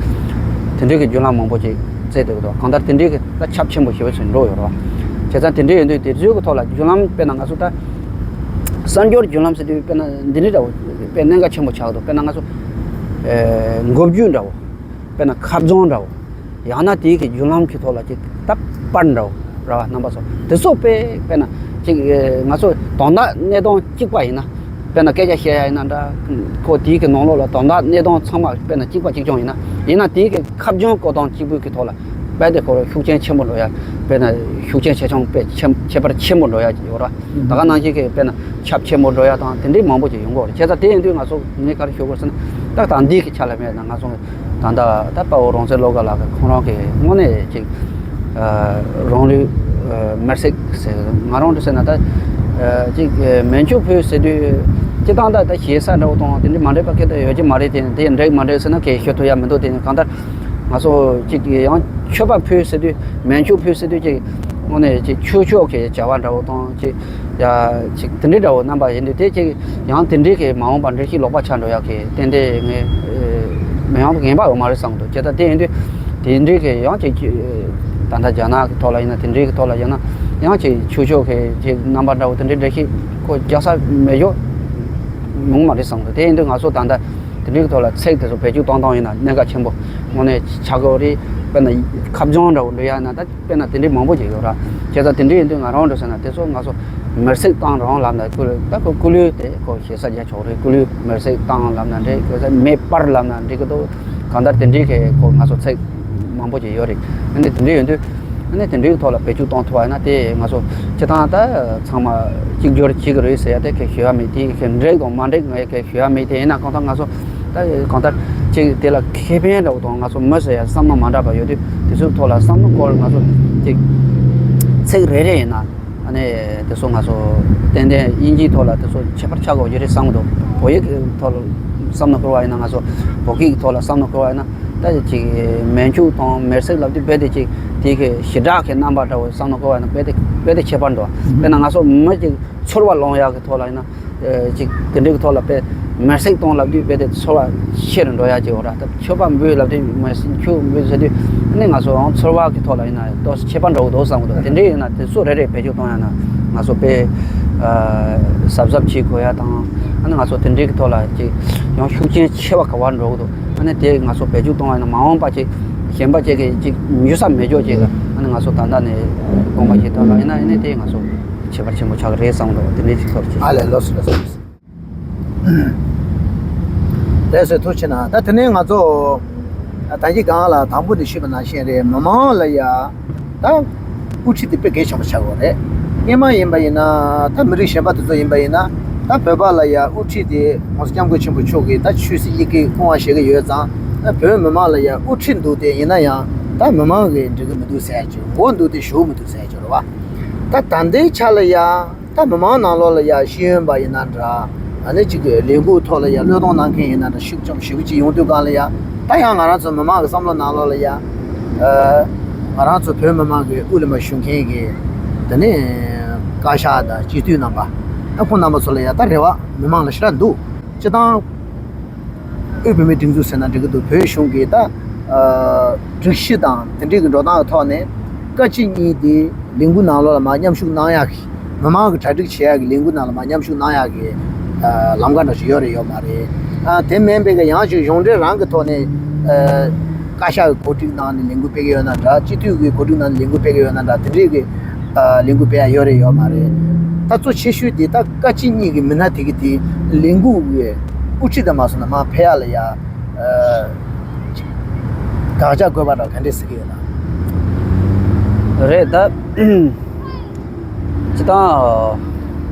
དེ་འདྲའི་གི་བརྒྱུད་ལམ་མང་པོ་ཅིག་བཙལ་བསྡད་ཀྱི་འདུག་གང་ལྟར་དེ་འདྲའི་གི་ད་ཁྱབ་ཆེན་པོ་ཞེ་པོ་ཅིག་འགྲོ་ཡོད་རེད་བ། བྱས་ཙང་དེ་འདྲའི་ཡིན་དུས་དེ་ཚོའི་གི་ཐོག་ལ་བརྒྱུད་ལམ་དཔེར་ན་ང་ཚོ་ད་གསར་འབྱོར་བརྒྱུད་ལམ་ཟེར་དུས་དཔེར་ན་འདི་འདྲའི་འདྲ་བོ་དཔེ་གནད་འགག་ཆེན་པོ་ཆགས་འདུག་དཔེར་ན་ང་ཚོ་ཨེ་འགོ་བརྒྱུད་འདྲ་བོ་དཔེར་ན་ཁ་རྩང་འདྲ་བོ། ཡང་ན་དེའི་གི་བརྒྱུད་ལམ་གྱི་ཐོག་ལ་ཅིག་ད་པར་འདྲ་བོ་ར་བ་རྣམ་པ་ཚོ་དེ་ཚོ་དཔེ་དཔེར་ན་ཅིག་ཨེ་ང་ཚོ་དོན་དག་གནད་དོན་གཅིག་པ་ཡིན་ན་དཔེར་ན་སྐད་ཆ་བཤད་ཡ་ཡིན་ན་འདྲ་ཁོ་དེའི་གི་ནང་ལོགས་ལ་དོན་དག་གནད་དོན་ཚང་མ་དཔེར་ན་གཅིག་པ་གཅིག་རྐྱང་ཡིན་ན་ཡིན་ན་དེའི་གི་ཁ་བྱང་བཀོད་སྟངས་གཅིག་པུའི་གི་ཐོག་ལ་དཔེ་དེ་ཁོ་ལ་ཤུགས་རྐྱེན་ཆེན་པོ་འགྲོ་ཡ་དཔེར་ན་ཤུགས་རྐྱེན་ཆེ་ཆུང་དཔེ་ཆེ་ཁྱད་པར་ཆེན་པོ་འགྲོ་ཡ་ཡོད་ར་ད་ག་ནང་བཞིན་གི་དཔེར་ན་ཁྱབ་ཆེན་པོ་འགྲོ་ཡ་དང་དེ་འདྲའི་མང་པོ་ཅིག་ཡོང་གི་ཡོད་རེད། བྱས་ཙང་དེ་ཡིན་དུས་ང་ཚོ་ངས་ག་རེ་ཞུ་དགོས་ཟེར་ན་ད་ད་འདིའི་གི་ཆ་ལ་མེད་ན་ང་ཚོ་ད་ལྟ་ད་དཔའ་བོ་རང་བཙན་བློ་དགའ་ལགས་ཀྱི་ཁོང་རང་གི་དངོས་གནས་ཅིག་ཨ་རང་ལུས་ཨ་མེར་སྲེག་ཟེར་ང་རང་འདྲ་ཟེར་ན་ད་ཨ་ཅིག་ཨ་མེ་མཆོད་ཕུལ་ཟེར་དུས་སྤྱིར་བཏང་ད་ད་ཞེ་ས་འདྲ་བོ་དང་དེ་འདྲ་མ་འདྲེས་པ་སྐད་ད་ཡོད་ཀྱི་མ་རེད། དེ་དེ་འགྲིག་མ་འགྲིག་ཟེར་ན་གས་ཤོད་ཐུབ་ཡ་མི་འདུག་དེ་ནི་གང་ལྟར་ང་ཚོ་ཅིག་ཡང་མཆོད་པ་ཕུལ་ཟེར་དུས་མེ་མཆོད་ཕུལ་ཟེར་དུས་ཅིག་དངོས་གནས་ཅིག་ཆོས་ཕྱོགས་ཀྱི་བྱ་བ་འདྲ་བོ་དང་ཅིག་ཡ་ཅིག་དེ་འདྲའི་འདྲ་བོ་རྣམ་པ་ཡིན་དུས་དེ་ཅིག་ཡང་དེ་འདྲའི་གི་མ་འོངས་པར་འགྲེལ་བཤད་ལོག་པ་ཆགས་འགྲོ་ཡག་གི་ཏན་ཏན་ངས་མི་ཡོང་ངེས་པ་ཡོད་མ་རེད་བསམ་འདུག་བྱས་ཙང་དེ་ཡིན་དུས་དེ་འདྲའི་གི་ཡང་ཅིག་ད་ལྟ་རྒྱ་ནག་གི་ཐོག་ལ་ཡིན་ན་དེ་འདྲའི་གི་ཐོག་ལ་ཡིན་ན་ཡང་ཅིག་ཆོས་ཕྱོགས་གི་ཅིག་རྣམ་པ་འདྲ་བོ་དེ་འདྲའི་འགྲེལ་བཤད་ཁོ་རྒྱག་ས་མེད་ཡོད་ཡོང་མ་རེད་བསམ་འདུག་དེ་ཡིན་དུས་ང་ཚོ་ད་ལྟ་དེ་འདྲའི་གི་ཐོག་ལ་ཚིག་དེ་ཚོ་བེད་སྤྱོད་གཏོང་སྟངས་ཡིན་ན་གནད་འགག་ཆེན་པོ་དངོས་གནས་ཆགས་ཀྱི་ཡོད་རེད། དཔེར་ན་ཁ་བྱང་འདྲ་བོ་འབྲི་ཡ་ན་ད། དཔེར་ན་དེ་འདྲའི་མང་པོ་ཅིག་ཡོད་ར། བྱས་ཙང་དེ་འདྲའི་ཡིན་དུས་ང་རང་འདྲ་ཟེར་ན་དེ་ཚོ་ང་ཚོ་མེར་སྲེག་བཏང་རང་ལབ་ན་སྐུ་ལུས་ད་ཁོ་སྐུ་ལུས་དེ་ཁོ་ཞེ་ས་རྒྱ་ཆེ་བ་རེད། སྐུ་ལུས་མེར་སྲེག་བཏང་ལབ་ན་འགྲིག་གི་ས་མེ་སྤར་ལབ་ན་འགྲིག་གི་འདུག་གང་ལྟར་དེ་འདྲའི་གི་ཁོ་ང་ཚོ་ཚིག་མང་པོ་ཅིག་ཡོད་རེད། ཨ་ནི་དེ་འདྲའི་ཡིན་དུས་ཨ་ནི་དེ་འདྲའི་ཐོག་ལ་བེད་སྤྱོད་གཏོང་ཐུབ་པ་ཡིན་ན་དེ་ང་ཚོ་སྤྱིར་བཏང་ད་ཚང་མ་གཅིག་གྱུར་བྱེད་ཀྱི་རེད་ཟེར་ཡ་དེ་གི་ཞུ་ཡ་མེད། དེ་གི་འགྲིག་དང་མ་འགྲིག་ངས་གི་ཞུ་ཡ་མེད། དེ་ཡིན་ན་གང་ལྟར་ང་ཚོ་ད་གང་ལྟར་ཅིག་དེ་ལ་ཁེ་ཕན་འདྲ་བོ་དང་ང་ཚོ་མི་ཟེར་ཡ་བསམ་བློ་མ་འདྲ་བ་ཡོད་དུས་དེ་ཚོའི་ཐོག་ལ་བསམ་བློ་སྐོར་ང་ཚོ་ཅིག་ཚིག་རེ་རེ་ཡིན་ན་ ཨ་ནི་དེ་ཚོ་ང་ཚོ་ཏན་ཏན་དབྱིན་ཇིའི་ཐོག་ལ་དེ་ཚོ་ཁྱད་པར་ཆགས་དགོས་ཀྱི་རེད་བསམ་གི་འདུག་བོད་ཡིག་གི་ཐོག་ལ་བསམ་བློ་འཁོར་བ་ཡིན་ན། ང་ཚོ་བོད་སྐད་ཀྱི་ཐོག་ལ་བསམ་བློ་འཁོར་བ་ཡིན་ན། ད་ཅིག་མེ་མཆོད་དང་མེར་སྲེག་ལབ་དུས་རྦད་དེ་ཅིག་དེ་གི་ཞི་དྲག་གི་རྣམ་པ་འདྲ་བོ་བསམ་བློ་འཁོར་བ་ཡིན་ན་རྦད་དེ་རྦད་དེ་ཁྱད་པར་འདུག་དཔེར་ན་ང་ཚོ་མི་ཅིག་ཚོར་བ་སློང་ཡག་གི་ཐོག་ལ་ཡིན་ན། ཨ་ཅིག་དེ་འདྲའི་ཐོག་ལ་དཔེ་མེར་སྲེག་གཏོང་ལབ་དུས་རྦད་དེ་ཚོར་བ་ཆེ་རུ་འགྲོ་ཡག་ཅིག་ཡོད་ར། ད་མཆོད་པ་འབུལ་ལབ་དུས་མེར་སྲེག་མཆོད་འབུལ་ཟེར་དུས་ཨ་ནི་ང་ཚོ་ཡང་ཚོར་བ་གི་ཐོག་ལ་ཡིན་ན་ཏོག་ཙམ་ཁྱད་པར་འགྲོ་གི་འདུག་བསམ་གི་འདུག་དེ་འདྲའི་ཡིན་ན་དེ་ཚོ་རེ་རེ་བེད་སྤྱོད་གཏོང་ཡག་ན་ང་ཚོ་དཔེ་ཨ་གཟབ་གཟབ་བྱེད་དགོས་ཡག་དང་། ཨ་ནི་ང་ཚོ་དེ་འདྲའི་གི་ཐོག་ལ་ཅིག་ཡང་ཤུགས་རྐྱེན་ཆེ་བ་ག་བར་འགྲོ་གི་འདུག་ཨ་ནི་དེ་ང་ཚོ་བེད་སྤྱོད་གཏོང་བ་ཡིན་ན་མ་འོངས་པ་ཅིག་གཞན་པ་ཅིག་གིས་ཅིག་ཉོ་ས་མེད་ཅོག་ཅིག་ཨ་ནི་ང་ཚོ་ད་ལྟ་ནས་དགོངས་པ་བཞེས་ཐོག་ལ་ཡིན་ན་ཨ་ནི་དེ་ང་ཚོ་ཁྱད་པར་ཆེན་པོ་ཆགས་ཀྱི་རེད་བསམ་གི་འདུག་དེ་འདྲའི་ཅིག་ཐོག་ཅིག་ཨ་ལས། ལགས་སོ། ལགས་སོ། ལགས་སོ། ཐུགས་རྗེ་གནང་། ད་དེ་ནས་ང་ཚོ་ད་གིན་སྒང་ལ་དང་པོ་ནས་ཞུས་པ་ནང་བཞིན་རེད། མི་མང་ལ་ཡ་ད་དབུ་ཁྲིད་དེ་དཔེ་གལ་ཆེན་པོ་ཆགས་ཡོད་རེད། སྔོན་མ་ཡིན་པ་ཡིན་ན་ད་མི་རིགས་གཞན་པ་དེ་ཚོ་ཡིན་པ་ཡིན་ན་ད་བོད་པ་ལ་ཡ་དབུ་ཁྲིད་དེ་༸གོང་ས་༸སྐྱབས་མགོན་ཆེན་པོ་མཆོག་གིས་ད་ཆོས་སྲིད་གཉིས་ཀའི་སྐུ་དབང་བཞེས་ཀྱི་ཡོད་ཙང་། ད་བོད་མི་མང་ལ་ཡ་དབུ་ཁྲིད་འདུག་སྟེ་ཡིན་ན་ཡང་ད་མི་མང་གིས་འགྲིག་གི་མི་འདུག་ཟེར་ཡ་ཅིག་མགོ་འདུག་སྟེ་ཞུགས་མི་འདུག་ཟེར་ཡ་ཅིག་རེད་བ། ད་ད་ལྟའི་ཆ་ལ་ཡ། ད་མི་མང་ནང་ལོགས་ལ་ཡ་ཤེས་ཡོན་པ་ཡིན་ན་འདྲ། ཨ་ནི་གཅིག་གི་ལས་འགུལ་ཐོག་ལ་ཡ་བློས་གཏོང་གནང་མཁན་ཡིན་ན་འདྲ། ཤུགས་རྐྱེན་ཞེ་པོ་ཅིག་ཡོང་དུས་སྒང་ལ་ཡ། ད་ཡང་ང་རང་ཚོ་མི་མང་གི་བསམ་བློ་ནང་ལོགས་ལ་ཡ། ཨ། ང་རང་ཚོ་བོད་མི་མང་གི་དབུ་ལ་མ་བཞུགས་མཁན་གི་དེ་ནས་བཀའ་ཤག་དང་སྤྱི་འཐུས་རྣམ་པ། ད་ཁོང་རྣམ་པ་ཚོ་ལ་ཡ་ད་རེ་བ་མི་མང་ལ་ཞེ་དྲག་འདུག་སྤྱི་བཏང་། དབུས་བོད་མིའི་སྒྲིག་འཛུགས་ཟེར་ན་འགྲིག་གི་འདུག་བོད་གཞུང་གིས་ད། ཨ། སྒྲིག་གཞི་དང་དེ་འདྲའི་གི་འགྲོ་སྟངས་ཀྱི་ཐོག་ནས་བཀའ་སྤྱི་གཉིས་དེ་ལས་འགུལ་ནང་ལོགས་ལ་མར་མཉམ་ཞུགས་གནང་ཡག་གི། མི་མང་གི་གྲ་སྒྲིག་བྱེད་ཡག་གི་ལས་འགུལ་ནང་ལ་མར་མཉམ་ཞུགས་གནང་ཡག་གི། ཨ། ལམ་ཁ་འདྲ་ཞིག་ཡོད་རེད་ཡོད་མ་རེད། ཨ། དེ་མིན་པའི་གི་ཡང་ཅིག་གཞུང་འབྲེལ་རང་གི་ཐོག་ནས། ཨ། བཀའ་ཤག་གི་གོ་སྒྲིག་གནང་ནས་ལས་འགུལ་སྤེལ་གི་ཡོད་ན་འདྲ། སྤྱི་འཐུས་ཀྱི་གོ་སྒྲིག་གནང་ནས་ལས་འགུལ་སྤེལ་གི་ཡོད་ན་འདྲ། དེ་འདྲའི་གི། ཨ། ལས་འགུལ་སྤེལ་ཡ་ཡོད་རེད་ཡོད་མ་རེད། ད་གཙོ་ཆེ་ཤོས་དེ་ད་བཀའ་སྤྱི་གཉིས་ཀྱི་མི་སྣ་དེ་གི་དེ་ལས་འགུལ་གི་དབུ་ཁྲིད་དེ་མ་སོང་ན་མར་ཕེབས་ཡ་ལ་ཡ། ཨ། དགག་བྱ་དགོས་པ་འདྲ་ག་འདྲས་ཟེར་གི་ཡོད་ན། རེད་ད། སྤྱི་བཏང་།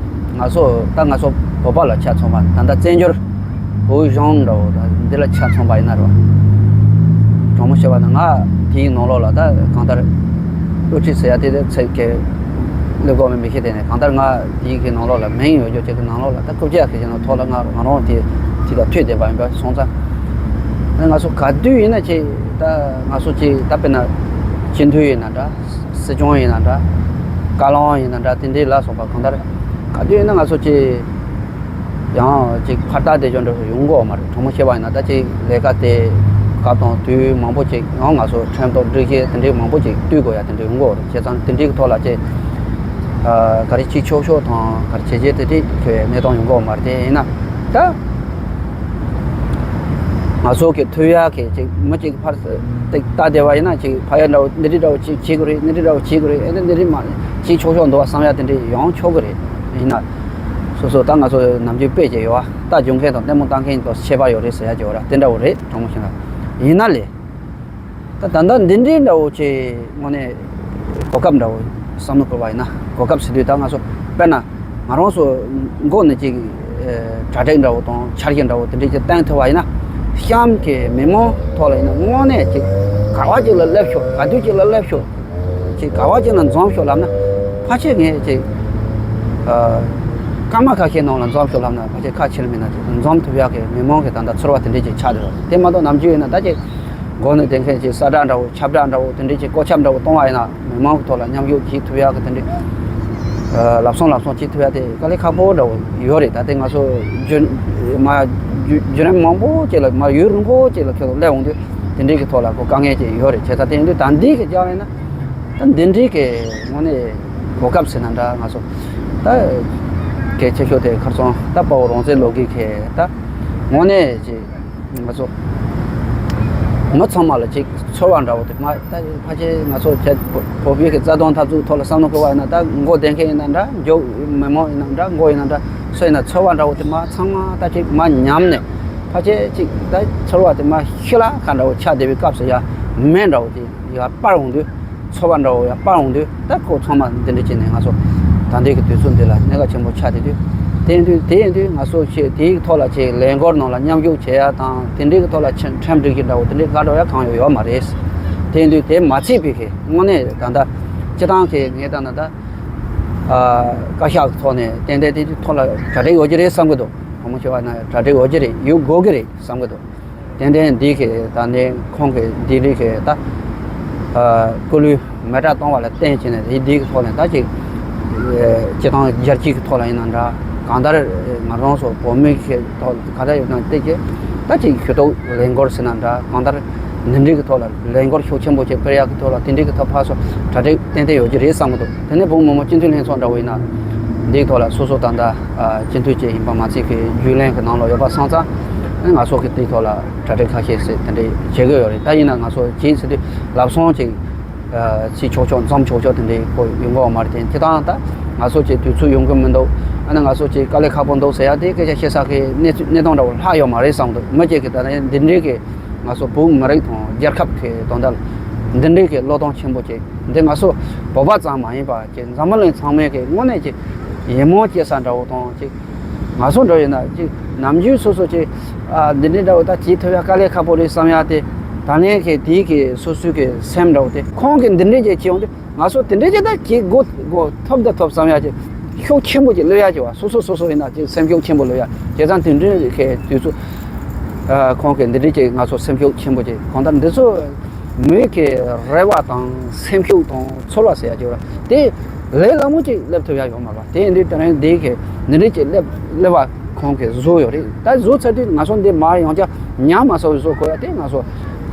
ང་ཚོ་ད་ང་ཚོ་བོད་པ་ལ་ཆ་མཚོན་པ་ད་ལྟ་བཙན་བྱོལ། བོད་གཞུང་འདྲ་བོ་ད་འདི་ལ་ཆ་མཚོན་པ་ཡིན་ན་རེད་བ། དྲང་མོ་བཤད་པ་ན་ང་དེའི་ནང་ལོགས་ལ་ད་གང་ལྟར། དབུ་ཁྲིད་ཟེར་ཡ་དེ་དེ་ཚད་ཀྱི་སླེབས་དགོས་མིན་མི་ཤེས། དེ་ནས་གང་ལྟར་ང་དེའི་གི་ནང་ལོགས་ལ་མིང་ཡོད་རྒྱུ་ཅིག་གི་ནང་ལོགས་ལ་ད་རྐུབ་བཀྱག་གི་ཅིག་ནང་ཐོག་ལ་ང་ང་རང་དེ་དེ་ལ་ཐུག་བསྡད་པ་ཡིན་པ་སོང་ཙང་། ཨ་ནི་ང་ཚོ་ག་དུས་ཡིན་ན་ཅིག་ད་ང་ཚོ་ཅིག་ད་དཔེར་ན་སྤྱི་འཐུས་ཡིན་ན་འདྲ། སྲིད་སྐྱོང་ཡིན་ན་འདྲ། བཀའ་བློན་ཡིན་ན་འདྲ། དེ་འདྲའི་ལ་སོགས་པ་གང་ལྟར་ག་དུས་ཡིན་ན་ང་ཚོ་ཅིག་ཡང་ཅིག་ཕར་ལྟ་དེ་ཅོ་འདྲ་ཡོང་གི་ཡོད་མ་རེད། དྲང་མོ་བཤད་པ་ཡིན་ན་ད་ཅིག་ལས་ཀ་དེ་སྐབས་དང་དུས་མང་པོ་ཅིག་ཡང་ང་ཚོ་ཁྲིམས་དང་སྒྲིག་གཞི་དེ་འདྲའི་མང་པོ་ཅིག་བཏུལ་དགོས་ཡ་དེ་འདྲ་ཡོང་གི་ཡོད་རེད། བྱས་ཙང་དེ་འདྲའི་ཐོག་ལ་ཅིག་ག་རེ་བྱེད་ཆོག་ཆོག་དང་ག་རེ་བྱེད་བྱེད་དེ་འདྲའི་ཁྱོད་གནས་སྟངས་ཡོང་གི་ཡོད་མ་རེད། དེ་ཡིན་ན་ད། ང་ཚོ་གི་ཐུབ་ཡག་གི་ཅིག་མི་གཅིག་ཕར་ཏིག་ལྟ་བསྡད་པ་ཡིན་ན་ཅིག་ཕ་ཡ་འདྲ་བོ་འདི་འདྲི་འདྲ་བོ་ཅིག་བྱེད་དགོས་རེད། འདི་འདྲི་འདྲ་བོ་བྱེད་དགོས་རེད། ཨེ་འདི་འདི་འདྲི་མ་བྱེད་ཆོག་ཆོག་འདུག་བ་བསམ་ཡ་དེ་འདྲི་ཡོང་ཆོག་གི་རེད། ཡིན་ན་སོ་སོ་ད་ང་ཚོ་ནམ་རྒྱུན་དཔེ་ཅིག་ཡོད་བ། རྟ་རྒྱུག་མཁན་དང་ལྟད་མོ་ལྟ་མཁན་དང་ཁྱད་པར་ཡོད་རེད་ཟེར་ཡ་ཅིག་ཡོད་ར། དེ་འདྲ་བོ་རེད། དྲང་མོ་བཤད་ན། ཡིན་ན་ལས། ད་ད་ལྟ་འདི་འདྲའི་འདྲ་བོ་ཅིག་དངོས་གནས་གོ་སྐབས་འདྲ་བོ་བསམ་བློ་འཁོར་བ་ཡིན་ན། གོ་སྐབས་ཟེར་དུས་ད་ང་ཚོ་དཔེར་ན་ང་རང་ཚོ་མགོ་ནས་ཅིག་ཨེ་གྲ་སྒྲིག་འདྲ་བོ་དང་འཆར་གཞི་འདྲ་བོ་དེ་འདྲའི་ཅིག་བཏིང་ཐུབ་པ་ཡིན་ན། གཤམ་གྱི་མི་མང་ཐོག་ལ་ཡིན་ན་དངོས་གནས་ཅིག་ག་བ་ཅིག་ལ་སླེབས་ཤོག་ག་དུས་ཅིག་ལ་སླེབས་ཤོག་ཅིག་ག་བ་ཅིག་ལ་འཛོམས་ཤོག་ལབ་ན། ཕལ་ཆེར་ངས་ཅིག་ཨ་སྐར་མ་ཁ་ཤས་ནང་ལ་འཛོམས་ཤོག་ལབ་ན་ཕལ་ཆེར་ཁག་ཆེ་ལ་མིན་ན་ཅིག་འཛོམས་ཐུབ་ཡག་གི་མི་མང་གི་ད་ལྟ་ཚོར་བ་དེ་འདྲའི་ཅིག་ཆགས་བསྡད་ཡོད་རེད། དེ་མ་གཏོགས་ནམ་རྒྱུན་ཡིན་ན་ད་ཅིག་མགོ་ནས་དེ་མཁན་གྱི་གསལ་བསྒྲགས་འདྲ་བོ་ཁྱབ་བསྒྲགས་འདྲ་བོ་དེ་འདྲའི་གྱི་བཀོད་ཁྱབ་འདྲ་བོ་གཏོང་བ་ཡིན་ན་མི་མང་གི་ཐོག་ལ་མཉམ་ཞུགས་བྱེད་ཐུབ་ཡག་གི་དེ་འདྲའི་ལབ་སོང་ལབ་སོང་བྱེད་ཐུབ་ཡག་དེ་དཀའ་ལས་ཁག་པོ་འདྲ་བོ་ཡོད་རེད། ད་ལྟའི་ང་ཚོ་བརྒྱུད་མ་བརྒྱུད་རིམ་མང་པོ་ཅིག་ལ་མ་ཡུན་རིང་པོ་ཅིག་ལ་ཁྱོད་ཚོ་སླེབས་འོང་དུས་དེ་འདྲའི་གི་ཐོག་ལ་ཁོ་དཀའ་ངལ་ཅིག་ཡོད་རེད། བྱས་ཙང་དེ་ཡིན་དུས་ད་འདི་གི་རྒྱབ་ཡིན་ན་ད་འདི་འདྲའི་གི་དངོས་གནས་གོ་སྐབས་ཟེར་ན་འདྲ། ང་ཚོ་ད་གལ་ཆེ་ཤོས་དེ་ཁར་སོང་ད་དཔའ་བོ་རང་བཙན་ལོ་དགུའི་གི་ད་དངོས་གནས་ཅིག་ང་ཚོ་མི་ཚང་མ་ལ་ཅིག་ཚོར་བ་འདྲ་བོ་དེ་མ་ད་ཕལ་ཆེར་ང་ཚོ་བོད་པའི་གི་རྩ་དོན་འཐབ་རྩོད་ཐོག་ལ་བསམ་བློ་འཁོར་བ་ཡིན་ན། ད་མགོ་བསྡད་མཁན་ཡིན་ན་འདྲ། མགྱོགས་མི་མང་ཡིན་ན་འདྲ། མགོ་ཡིན་ན་འདྲ། སུ་ཡིན་ན་ཚོར་བ་འདྲ་བོ་དེ་མ་ཚང་མ་ད་ཅིག་མ་ཉམས་ནས་ཕལ་ཆེར་ཅིག་ད་ཚོར་བ་དེ་མ་ཤི་ལ་ཁ་འདྲ་བོ་ཆགས་བསྡད་པའི་སྐབས་སུ་ཡ་མེ་འདྲ་བོ་དེ་ཡར་སྤར་འོང་དུས། ཚོར་བ་འདྲ་བོ་ཡར་སྤར་འོང་དུས་ད་ཁོ་ཚང་མ་འདི་འདྲ་བྱས་ནས་ང་ཚོ་ད་ལྟའི་གི་དུས་ཚོད་འདི་ལ་གནད་འགག་ཆེན་པོ་ཆགས་བསྡད་དུས། དེ་ཡིན་དུས་དེ་ཡིན་དུས་ང་ཚོ་ཆེ་དེའི་ཐོག་ལ་ཆེ་ལས་འགུལ་ནང་ལ་མཉམ་ཞུགས་བྱེད་ཡ་དང་དེ་འདྲའི་གི་ཐོག་ལ་ཆེ་ཁྲིམས་སྒྲིག་གཞི་འདྲ་བོ་དེ་འདྲའི་འགལ་འགྲོ་ཡ་གང་ཡང་ཡོད་མ་རེད། དེ་ཡིན་དུས་དེ་མ་ཚད་པའི་གི་དངོས་གནས་ད་ལྟ་སྤྱི་བཏང་གི་ངས་ལྟ་ན་ད་ ཨ། བཀའ་ཤག་གི་ཐོག་ནས་ཏན་ཏན་དེ་ཐོག་ལ་གྲ་སྒྲིག་ཡོད་ཀྱི་རེད་བསམ་གྱི་འདུག། དྲང་མོ་བཤད་པ་ན་གྲ་སྒྲིག་ཡོད་ཀྱི་རེད། ཡོད་དགོས་ཀྱི་རེད་བསམ་གྱི་འདུག། ཏན་ཏན་འདི་གི་ད་ནི་ཁོང་གི་འདི་རིགས་ཀྱི་ད་ཨ་སྐུ་ལུས་མེ་སྲེག་གཏོང་བ་ལ་བརྟེན་བྱས་ནས་དེ་འདི་གི་ཐོག་ནས་ད་ཅིག་ཨ་སྤྱི་བཏང་རྒྱལ་སྤྱི་གི་ཐོག་ལ་ཡིན་ན་འདྲ། གང་ལྟར་ང་རང་ཚོ་བོད་མི་གི་ཐོག་ག་འདྲ་ཡོད་ན་དེ་གི་ད་ཅིག་ཞུ་གཏུག་ལས་འགུལ་ཟེར་ན་འདྲ། གང་ལྟར་འདི་འདྲའི་གི་ཐོག་ལ་ལས་འགུལ་ཤུགས་ཆེན་པོ་ཅིག་སྤེལ་ཡག་གི་ཐོག་ལ་དེ་འདྲའི་གི་ཐོག་ཕར་ཚུར་གྲ་སྒྲིག་ཏན་ཏན་ཡོད་ཀྱི་རེད་བསམ་གྱི་འདུག། དེ་ནས་བོད་མི་མང་སྤྱི་འཐུས་ལྷན་ཚོགས་འདྲ་བོ་ཡིན་ན་འདིའི་ཐོག་ལ་སོ་སོ་ད་ལྟ་ཨ་སྤྱི་འཐུས་ཅིག་ཡིན་པ་མ་ཚད་ཀྱི་རྒྱུན་ལས་ཀྱི་ནང་ལ་ཡོད་པ་སོང་ཙང་ང་ཚོ་གི་དེའི་ཐོག་ལ་གྲ་སྒྲིག་ཁ་ཤས་ཤིག་དེ་འདྲའི་བྱེད་དགོས་ཡོད་རེད། ད་ཡིན་ན་ང་ཚོ་གྱིས་ཟེར་དུས་ལབ་སོང་ཅིག་ཨ་བྱེད་ཆོག་ཆོག་འཛོམས་ཆོག་ཆོག་དེ་འདྲའི་སྐོར་ཡོང་གི་ཡོད་མ་རེད། དེ་དེ་དང་ད་ང་ཚོ་ཅིག་དུས་ཚོད་ཡོང་གི་མི་འདུག། ཨ་ནི་ང་ཚོ་ཅིག་དཀའ་ལས་ཁག་པོ་འདུག་ཟེར་ཡ་དེ་སྐད་ཆ་བཤད་ས་གི་གནས་ཚུལ་གནས་སྟངས་འདྲ་བོ་ལྷག་ཡོད་མ་རེད་བསམ་འདུག། མི་གཅིག་གིས་ད་ནི་འདི་འདྲའི་གི་ང་ཚོ་བོད་མི་རིགས་དང་རྒྱལ་ཁབ་ཀྱི་དོན་དག་ལ་འདི་འདྲའི་གི་བློས་གཏོང་ཆེན་པོ་བྱས། འདི་ང་ཚོ་བོད་པ་ཙམ་མ་ཡིན་པ་ཀྱི་འཛམ་བུ་གླིང་ཚང་མས་ཀྱི་དངོས་གནས་ཀྱི་ཡིད་སྨོན་སྐྱེ་ས་འདྲ་བོ་དང་ཅིག། ང་ཚོ་འདྲ་ཡིན་ན་ཅིག་ནམ་རྒྱུན་སོ་སོ་ཅིག་ཨ་འདི་འདྲའི་འདྲ་བོ་ད་བྱེད་ཐུབ་ཡ་དཀའ་ལས་ཁག་པོ་རེད་བསམ་ཡ་དེ། ད་ལན་གྱི་དེའི་གི་སོ་སོའི་གི་སེམས་འདྲ་བོ་དེ་ཁོང་གི་འདི་འདྲའི་ཅིག་བྱེད་ཡོང་དུས། ང་ཚོ་དེ་འདྲའི་ཅིག་ད་ཅིག་དགོས་དགོས་ཐོབ་ད་ཐོབ་བསམ་ཡ་ཅིག་ཤུགས་ཆེན་པོ་ཅིག་སླེབས་ཡ་ཅིག་བ། སོ་སོ་སོ་སོ་ཡིན་ན་ཅིག་སེམས་ཤུགས་ཆེན་པོ་སླེབས་ཡ། བྱས་ཙང་དེ་འདྲའི་གི་དུས་ཚོད་ཨ་ཁོང་གི་འདི་འདྲའི་ཅིག་ང་ཚོ་སེམས་ཤུགས་ཆེན་པོ་ཅིག་གང་ལྟར་འདི་ཚོ་མི་གི་རེ་བ་དང་སེམས་ཤུགས་དང་ཚོར་བ་ཟེར་ཡ་ཅིག་བ། དེ་ལས་སླ་མོ་ཅིག་སླེབས་ཐུབ་ཡ་ཡོད་མ་རེད་བ། དེ་ཡིན་དུས་དེ་རིང་འདི་གི་འདི་འདྲའི་ཅིག་སླེབས་སླེབས་བ་ཁོང་གིས་བཟོས་ཡོད་རེད། ད་བཟོས་ཚར་དུས་ང་ཚོ་འདི་མར་ཡང་བསྐྱར་ཉམས་མ་སོང་བཟོ་དགོས་ཡ་དེ་ང་ཚོ་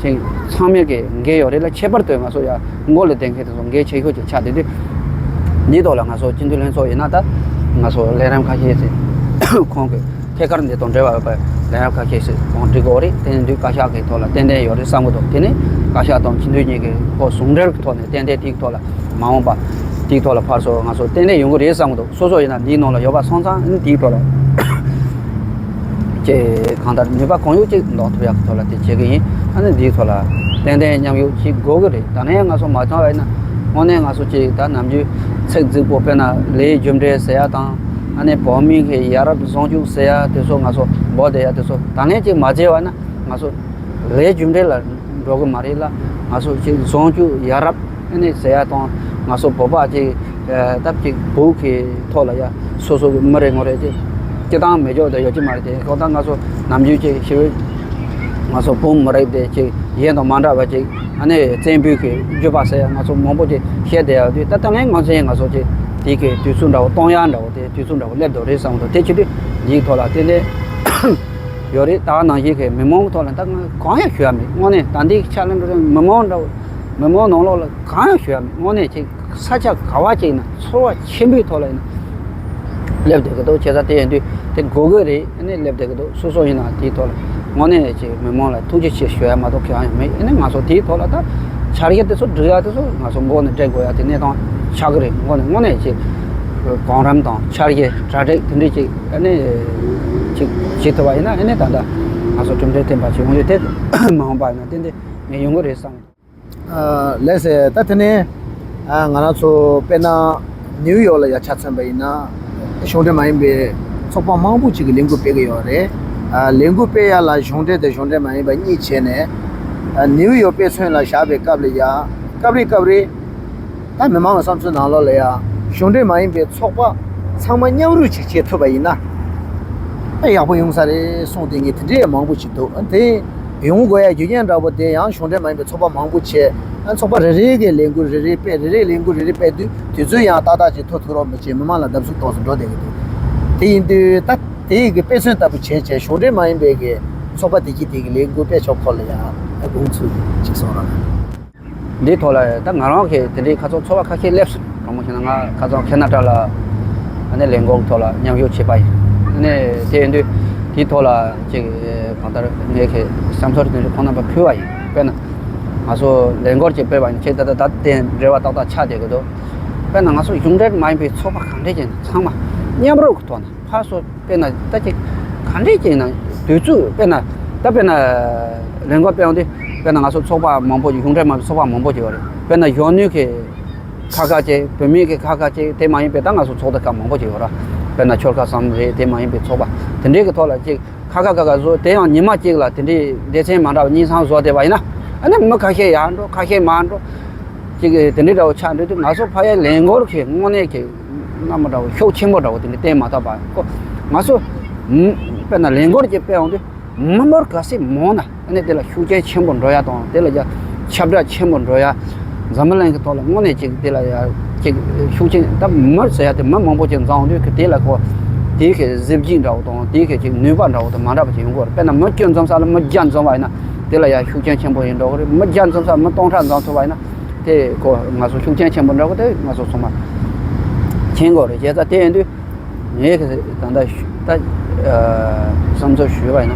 ཅིག་ཚང་མས་ཀྱི་འགན་ཡོད་རེད་ལ། ཁྱད་པར་དུ་ང་ཚོ་ཡ་མགོ་ལ་བསྡད་མཁན་དེ་ཚོ་འགན་ཆེ་ཤོས་ཅིག་ཆགས་བསྡད་དུས། འདིའི་ཐོག་ལ་ང་ཚོ་སྤྱི་འཐུས་ལྷན་ཚོགས་ཡིན་ན་ད་ང་ཚོ་ལས་རིམ་ཁ་ཤས་ཤིག་ཁོང་གི་ཐད་ཀར་འདི་དང་འབྲེལ་བ་ཡོད་པའི་ལས་རིམ་ཁ་ཤས་ཤིག་ཁོང་འགྲིག་གི་ཡོད་རེད། དེ་ཡིན་དུས་བཀའ་ཤག་གི་ཐོག་ལ་ཏན་ཏན་ཡོད་རེད་བསམ་གི་འདུག། དེ་ནས་བཀའ་ཤག་དང་སྤྱི་འཐུས་གཉིས་ཀྱི་ཁོ་ཟུང་འབྲེལ་གྱི་ཐོག་ནས་ཏན་ཏན་དེའི་ཐོག་ལ་མ་འོངས་པ་དེའི་ཐོག་ལ་ཕར་ཚུར་ང་ཚོ་ཏན་ཏན་ཡོང་གི་རེད་བསམ་གི་འདུག། སོ་སོ་ཡིན་ན་འདིའི་ནང་ལ་ཡོད་པ་སོང་ཙང་ཨ་ནི་དེའི་ཐོག་ལ་ཅེས་གང་ལྟར་ནུས་པ་གང་ཡོད་ཅིག་འདོན་ཐུབ་ཡག་གི་ཐོག་ལ་དེ་བྱེད་གི་ཡིན། ཨ་ནི་འདིའི་ཐོག་ལ་ཏན་ཏན་མཉམ་ཞུགས་བྱེད་དགོས་གི་རེད། ད་ནས་ང་ཚོ་མ་ཚང་བ་ཡིན་ན་དངོས་གནས་ང་ཚོ་ཅིག་ད་ནམ་རྒྱུན་ཚིག་རྫིག་པོ་དཔེར་ན་ལས་རྒྱུ་འབྲས་ཟེར་ཡ་དང་། ཨ་ནི་བོད་མི་གི་ཡ་རབས་བཟང་སྤྱོད་ཟེར་ཡ་དེ་ཚོ་ང་ཚོ་འབོད་བསྡད་ཡ་དེ་ཚོ་ད་ནས་ཅིག་མ་བྱས་པ་ན་ང་ཚོ་ལས་རྒྱུ་འབྲས་ལ་འགྲོ་གི་མ་རེད་ལ། ང་ཚོ་ཅིག་བཟང་སྤྱོད་ཡ་རབས་ཨ་ནི་ཟེར་ཡ་དང་། ང་ཚོ་བོད་པ་ཅིག་ཨ་སྟབས་ཅིག་བོད་ཀྱི་ཐོག་ལ་ཡ་སོ་སོ་གི་མི་རེ་ངོ་རེ་ཅིག་སྤྱི་བཏང་མེད་ཅོག་དེ་ཡོད་ཀྱི་མ་རེད་དེ། ཁོ་ད་ང་ཚོ་ནམ་རྒྱུན་ཅིག་ཞི་བའི་ང་ཚོ་བོད་མི་རིགས་དེ་ཅིག་གཞན་དང་མ་འདྲ་བ་ཅིག་ཨ་ནི་བཙན་པོའི་གི་བརྒྱུད་པ་ཟེར་ཡ་ང་ཚོ་མང་པོ་ཅིག་བཤད་བསྡད་ཡོད་དུས། ད་ད་ལན་ང་ཚོ་ཡིན་ང་ཚོ་ཅིག་དེ་གི་དུས་ཚོད་འདྲ་བོ་གཏོང་ཡ་འདྲ་བོ་དེ་དུས་ཚོད་འདྲ་བོ་སླེབས་འདུག་རེད་བསམ་འདུག། དེ་བྱེད་དུས་འདིའི་ཐོག་ལ་ཏན་ཏན་ཡོད་རེད། ད་ནང་བཞིན་གྱི་མི་མང་གི་ཐོག་ལ་ད་ང་གང་ཡང་ཞུ་ཡ་མེད། དངོས་གནས་ད་འདི་ཕྱག་ལེན་འགྲོ་རིང་མི་མང་འདྲ་བོ་མི་མང་ནང་ལོགས་ལ་གང་ཡང་ཞུ་ཡ་མེད། དངོས་གནས་ཅིག་ས་ཆ་ག་བ་ཅིག་ན་ཚོར་བ་ཆེན་པོའི་ཐོག་ལ་ཡིན་ན་སླེབས་བསྡད་ཀྱི་འདུག། བྱས་ཙང་དེ་ཡིན་དུས་དེ་དགོས་ཀྱི་རེད། ཨ་ནི་སླེབས་བསྡད་ཀྱི་འདུག། སོ་སོ་ཡིན་ན་དེའི་ཐོག་ལ་དངོས་གནས་ཅིག་མི་མང་ལ་ཐུགས་རྗེ་ཆེ་ཞུ་ཡ་མ་གཏོགས་གང་ཡང་མེད། ཨ་ནི་ང་ཚོ་དེའི་ཐོག་ལ་ད་འཆར་གཞི་དེ་ཚོ་སྒྲིག་ཡ་དེ་ཚོ་ང་ཚོ་མགོ་ནས་སྒྲིག་དགོས་ཡ་དེ་གནས་སྟངས་ཆགས་ཀྱི་རེད། དངོས་གནས་དངོས་གནས་ཅིག་གོང་རིམ་དང་འཆར་གཞི་གྲ་སྒྲིག་དེ་འདྲས་ཅིག་ཨ་ནི་ཅིག་བྱེད་ཐུབ་པ་ཡིན་ན། ཨ་ནི་ད་ལྟ་ང་ཚོ་གྲུབ་འབྲས་ཐོན་པ་ཞིག་ཡོང་རྒྱུ་དེ་མ་འོངས་པ་ཡིན་ན་ཏན་ཏན་ངས་ཡོང་གི་རེད་བསམ། ཨ་ལགས་སེ། ད་དེ་ནས་ཨ་ང་རང་ཚོ་དཔེར་ན་ནིའུ་ཡོག་ལ་ཡ་ཆ་མཚོན་པ་ཡིན་ན་གཞུང་འབྲེལ་མ་ཡིན་པའི་ཚོགས་པ་མང་པོ་ཅིག་གིས་ལས་འགུལ་སྤེལ་གྱི་ཡོད་རེད། ཨ་ལས་འགུལ་སྤེལ་ཡ་ལ་གཞུང་འབྲེལ་དང་གཞུང་འབྲེལ་མ་ཡིན་པ་གཉིས་བྱས་ནས་ཨ་ནིའུ་ཡོག་དཔེ་མཚོན་ལ་བཞག་པའི་སྐབས་ལ་ཡ་སྐབས་རེ་སྐབས་རེ་ད་མི་མང་གི་བསམ་ཚུལ་ནང་ལོགས་ལ་ཡ་གཞུང་འབྲེལ་མ་ཡིན་པའི་ཚོགས་པ་ཚང་མ་མཉམ་རུབ་ཅིག་བྱེད་ཐུབ་པ་ཡིན་ན་ཨ་ཡག་པོ་ཡོང་ས་རེད་གསུངས་ཏེ་ངས་དེ་འདྲའི་མང་པོ་ཅིག་འདུག། ཨ་དེ་ཡོང་དགོས་ཡ་རྒྱུ་རྐྱེན་འདྲ་པོ་དེ་ཡང་གཞུང་འབྲེལ་མ་ཡིན་པའི་ཚོགས་པ་མང་པོ་བྱས། ཨ་ཚོགས་པ་རེ་རེ་གིས་ལས་འགུལ་རེ་རེ་སྤེལ། རེ་རེ་ལས་འགུལ་རེ་རེ་སྤེལ་དུས་དུས་ཚོད་ཡང་ཏག་ཏག་ཅིག་ཐུབ་ཐུབ་རོགས་མི་བྱེད། མི་མང་ལ་བརྡབ་གསིག་གཏོང་སུ་འགྲོ་བསྡད་ཀྱི་འདུག། དེ་ཡིན་དུས་ད་དེ་ཡི་གི་དཔེ་མཚོན་ལྟ་བུ་བྱས་བྱས་གཞུང་འབྲེལ་མ་ཡིན་པའི་གི་ཚོགས་པ་དེ་གྱིས་དེ་གི་ལས་འགུལ་སྤེལ་ཕྱོགས་སྐོར་ལ་ཡང་དགོངས་ཚུལ་ཅིག་གསུང་རོགས་གནང་། འདིའི་ཐོག་ལ་ད་ང་རང་གིས་དེ་འདྲའི་ཁ་སང་ཚོགས་པ་ཁ་ཤས་སླེབས་སོང་། དྲང་མོ་བཤད་ན་ང་ཁ་སང་ཁེ་ན་ཌ་ལ་ཨ་ནི་ལས་འགུལ་ཐོག་ལ་མཉམ་ཞུགས་བྱས་པ་ཡིན། ཨ་ནི་དེ་ཡིན་དུས་དེའི་ཐོག་ལ་ཅིག་གང་ལྟར་ངས་ཀྱི་བསམ་ཚུལ་དེ་འདྲ་ཁོང་རྣམ་པར་ཕུལ་བ་ཡིན། དཔེར་ན་ང་ཚོ་ལས་འགུལ་ཅིག་སྤེལ་བ་ཡིན་ཅིག་ད་ལྟ་ད་དེ་འབྲེལ་བ་ཏག་ཏག་ཆགས་བསྡད་ཀྱི་འདུག། དཔེར་ན་ང་ཚོ་གཞུང་འབྲེལ་མ་ཡིན་པའི་ཚོགས་པ་གང་འདྲས་ཀྱང་ཚང་མ་མཉམ་རུབ་ཀྱི་ཐོག་ནས་ཕར་ཚུར་དཔེར་ན་ད་ཅིག་ག་འདྲས་ཅིག་ན་དུས་ཚོད་དཔེར་ན་ད་དཔེར་ན་ལས་འགུལ་སྤེལ་ཡོང་དུས་དཔེར་ན་ང་ཚོ་ཚོགས་པ་མང་པོ་གཞུང་འབྲེལ་མ་ཡིན་པའི་ཚོགས་པ་མང་པོ་ཅིག་ཡོད་རེད། དཔེར་ན་གཞོན་ནུ་གི་ཁ་ཁ་ཅིག་བུད་མེད་ཀྱི་ཁ་ཁ་ཅིག་དེ་མ་ཡིན་པའི་ད་ང་ཚོ་ཚོགས་སྡེ་ཁག་མང་པོ་ཅིག་ཡོད་ར། དཔེར་ན་ཆོལ་ཁ་གསུམ་རེད། དེ་མ་ཡིན་པའི་ཚོགས་པ་དེ་འདྲའི་གི་ཐོག་ལ་ཅིག་ཁ་ཁ་ཁ་ཁ་བཟོ། དེ་ཡང་ཉི་མ་གཅིག་ལ་དེ་འདྲའི་སྡེ་ཚན་མ་འདྲ་བ་གཉིས་གསུམ་བཟོ་བསྡད་པ་ཡིན་ན་ཨ་ནི་མི་ཁ་ཤས་ཡར་འགྲོ་ཁ་ཤས་མར་འགྲོ་ཅིག་དེ་འདྲའི་འདྲ་བོ་ཆགས་འགྲོ་དུས་ང་ཚོ་ཕ་ཡའི་ལས་འགུལ་གི་དངོས་གནས་ཀྱི་ སྣ་མོ་འདྲ་བོ་ཤུགས་ཆེན་པོ་འདྲ་བོ་དེ་འདྲ་བསྟན་མ་ཐུབ་པ་ཁོ། ང་ཚོ་དཔེར་ན་ལས་འགུལ་གྱི་དཔེ་འོང་དུས་མི་འབོར་ག་ཚད་མང་ན་ཨ་ནི་དེ་ལ་ཤུགས་རྐྱེན་ཆེན་པོ་འགྲོ་ཡ་དང་དེ་ལ་ཡ་ཁྱབ་བསྒྲགས་ཆེན་པོ་འགྲོ་ཡ། འཛམ་བུ་གླིང་གི་ཐོག་ལ་དངོས་གནས་ཅིག་དེ་ལ་ཡ་ཅིག་ཤུགས་རྐྱེན་ད་མི་ཟེར་ཡ་དེ་མི་མང་པོ་ཅིག་འཛོམས་དུས་ཀྱི་དེ་ལ་ཁོ་དེའི་གི་གཟི་བརྗིད་འདྲ་བོ་དང་དེའི་གི་ཅིག་ནུས་པ་འདྲ་བོ་དང་མ་འདྲ་བ་ཅིག་ཡོང་གི་ཡོད་རེད། དཔེར་ན་མི་བཅུ་འཛོམས་ས་ལ་མི་བརྒྱ་འཛོམས་པ་ཡིན་ན་དེ་ལ་ཡ་ཤུགས་རྐྱེན་ཆེན་པོ་ཡིན་འགྲོ་གི་རེད། མི་བརྒྱ་འཛོམས་ས་ལ་མི་སྟོང་ཕྲག་འཛོམས་ཐུབ་པ་ཡིན་ན་དེ་ཁོ་ང་ཚོ་ཤུགས་རྐྱེན་ཆེན་པོ་འདྲ་བོ་དེ་ང་ཚོ་ཚང་མ་མཁྱེན་དགོས་རེད། བྱས་ཙང་དེ་ཡིན་དུས། ངས་ད་ལྟ་ཞུ་ད་བསམ་ཚུལ་ཞུས་པ་ཡིན་ན་